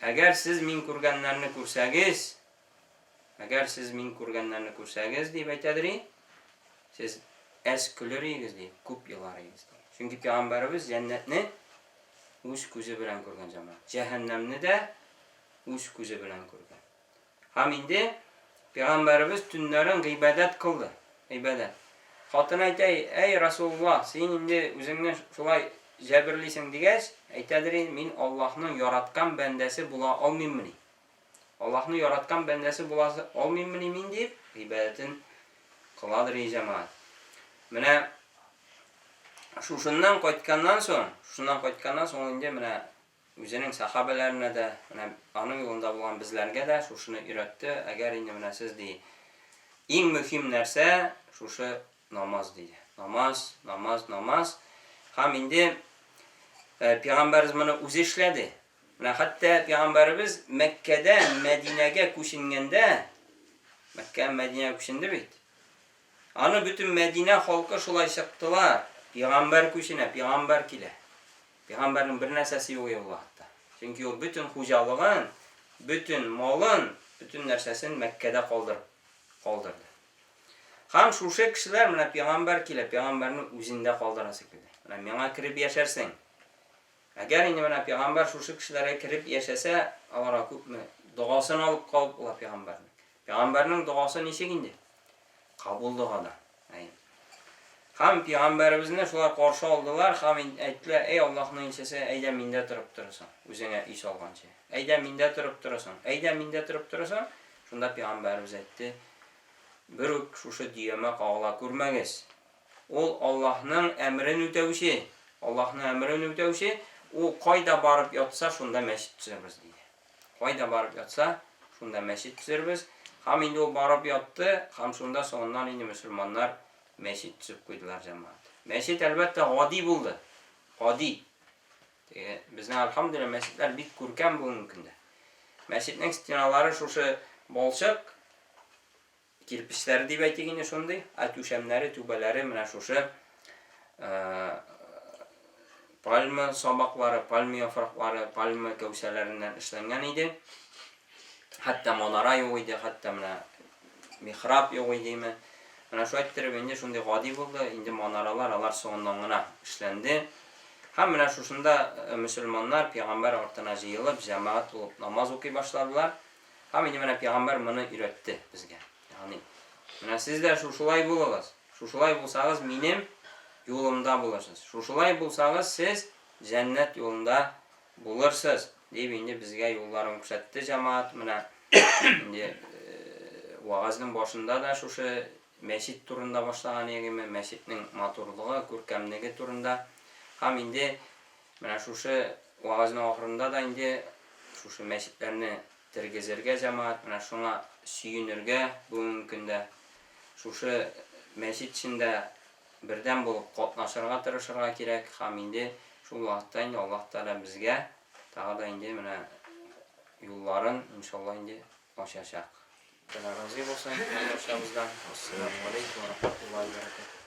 Әгәр сез мин күргәннәрне күрсәгез, әгәр сез мин күргәннәрне күрсәгез, дип әйтәдер и, сез әз көлер идегез, ди, күп елар идегез, ди. Чөнки пәйгамбәребез җәннәтне үз күзе белән күргән, җәмәгать. Җәһәннәмне дә үз күзе белән күргән. Һәм инде пәйгамбәребез төннәрен гыйбадәт кылды. Гыйбадәт. Хатыны әйтә, әй Расулулла, син инде үзеңне шулай җәберлисең дигәч, әйтәдер инде, мин Аллаһның яраткан бәндәсе була алмыйммыни? Аллаһның яраткан бәндәсе була алмыйммыни мин дип, гыйбадәтен кыладыр и җәмәгать. Менә шушыннан кайтканнан соң, шушыннан кайтканнан соң инде менә Үзенең сәхабәләренә дә, менә аның юлында булган безләргә дә шушыны өйрәтте, әгәр инде менә сез, ди, иң мөһим нәрсә шушы намаз, диде. Намаз, намаз, намаз. Һәм инде пәйгамбәребез моны үзе эшләде. Менә хәтта пәйгамбәребез Мәккәдән Мәдинәгә күченгәндә, Мәккәдән Мәдинәгә күченде бит. Аны бөтен Мәдинә халкы шулай чыктылар. Пәйгамбәр күченә, пәйгамбәр килә. Пәйгамбәрнең бер нәрсәсе юк иде ул вакытта. Чөнки ул бөтен хуҗалыгын, бөтен малын, бөтен нәрсәсен Мәккәдә калдырып калдырды. Һәм шушы кешеләр менә пәйгамбәр килә, пәйгамбәрне үзендә калдырасы килде. Менә миңа кереп яшәрсең. Әгәр инде менә пәйгамбәр шушы кешеләргә кереп яшәсә, аларга күпме догасын алып калып була пәйгамбәрнең. Пәйгамбәрнең догасы ничек инде? Кабул догада. Әйе. Һәм пәйгамбәребезне шулай каршы алдылар һәм әйттеләр, Әй Аллаһның илчесе, әйдә миндә торып торасың, үзеңә өй салганчы. Әйдә миндә торып торасың, әйдә миндә торып торасың. Шунда пәйгамбәребез әйтте, Бер үк шушы дөямә кагыла күрмәгез. Ул Аллаһның әмерен үтәүче. Аллаһның әмерен үтәүче, ул кайда барып ятса, шунда мәчет төзербез, диде. Кайда барып ятса, шунда мәчет төзербез. Һәм инде ул барып ятты, һәм шунда соңыннан инде мөселманнар мәчет төзеп куйдылар, җәмәгать. Мәчет, әлбәттә, гади булды. Гади. Теге, безнең, әлхәмдүлилләһ, мәчетләр бик күркәм бүгенге көндә. Мәчетнең стеналары шушы балчык, Кирпечләре дип әйтик инде шундый, ә түшәмнәре, түбәләре менә шушы пальма сабаклары, пальма яфраклары, пальма кәүсәләреннән эшләнгән иде. Хәтта манара юк иде, хәтта менә михраб юк идеме. Менә шулай иттереп инде шундый гади булды. Инде манаралар алар соңыннан гына эшләнде. Һәм менә шушында мөселманнар пәйгамбәр артына җыелып, җәмәгать булып намаз укый башладылар. Һәм инде менә пәйгамбәр моны өйрәтте безгә. Ягъни, менә сез дә шушылай булыгыз. Шушылай булсагыз, минем юлымда булырсыз. Шушылай булсагыз, сез җәннәт юлында булырсыз, дип инде безгә юлларын күрсәтте җәмәгать. Менә инде вәгазьнең башында да шушы мәчет турында башлаган идем, мәчетнең матурлыгы, күркәмлеге турында. Һәм инде Менә шушы вәгазьнең ахырында да инде шушы мәчетләрне тергезергә җәмәгать, менә шуңа сөенергә бүгенге көндә, шушы мәчет эчендә бердәм булып катнашырга тырышырга кирәк һәм инде шул вакытта инде Аллаһ Тәгалә безгә тагы да инде менә юлларын иншалла инде ачачак. Тәгалә разый булсын һәрбарчабыздан. Ассаламу алейкум ва рахматуллаһи ва баракатуһ.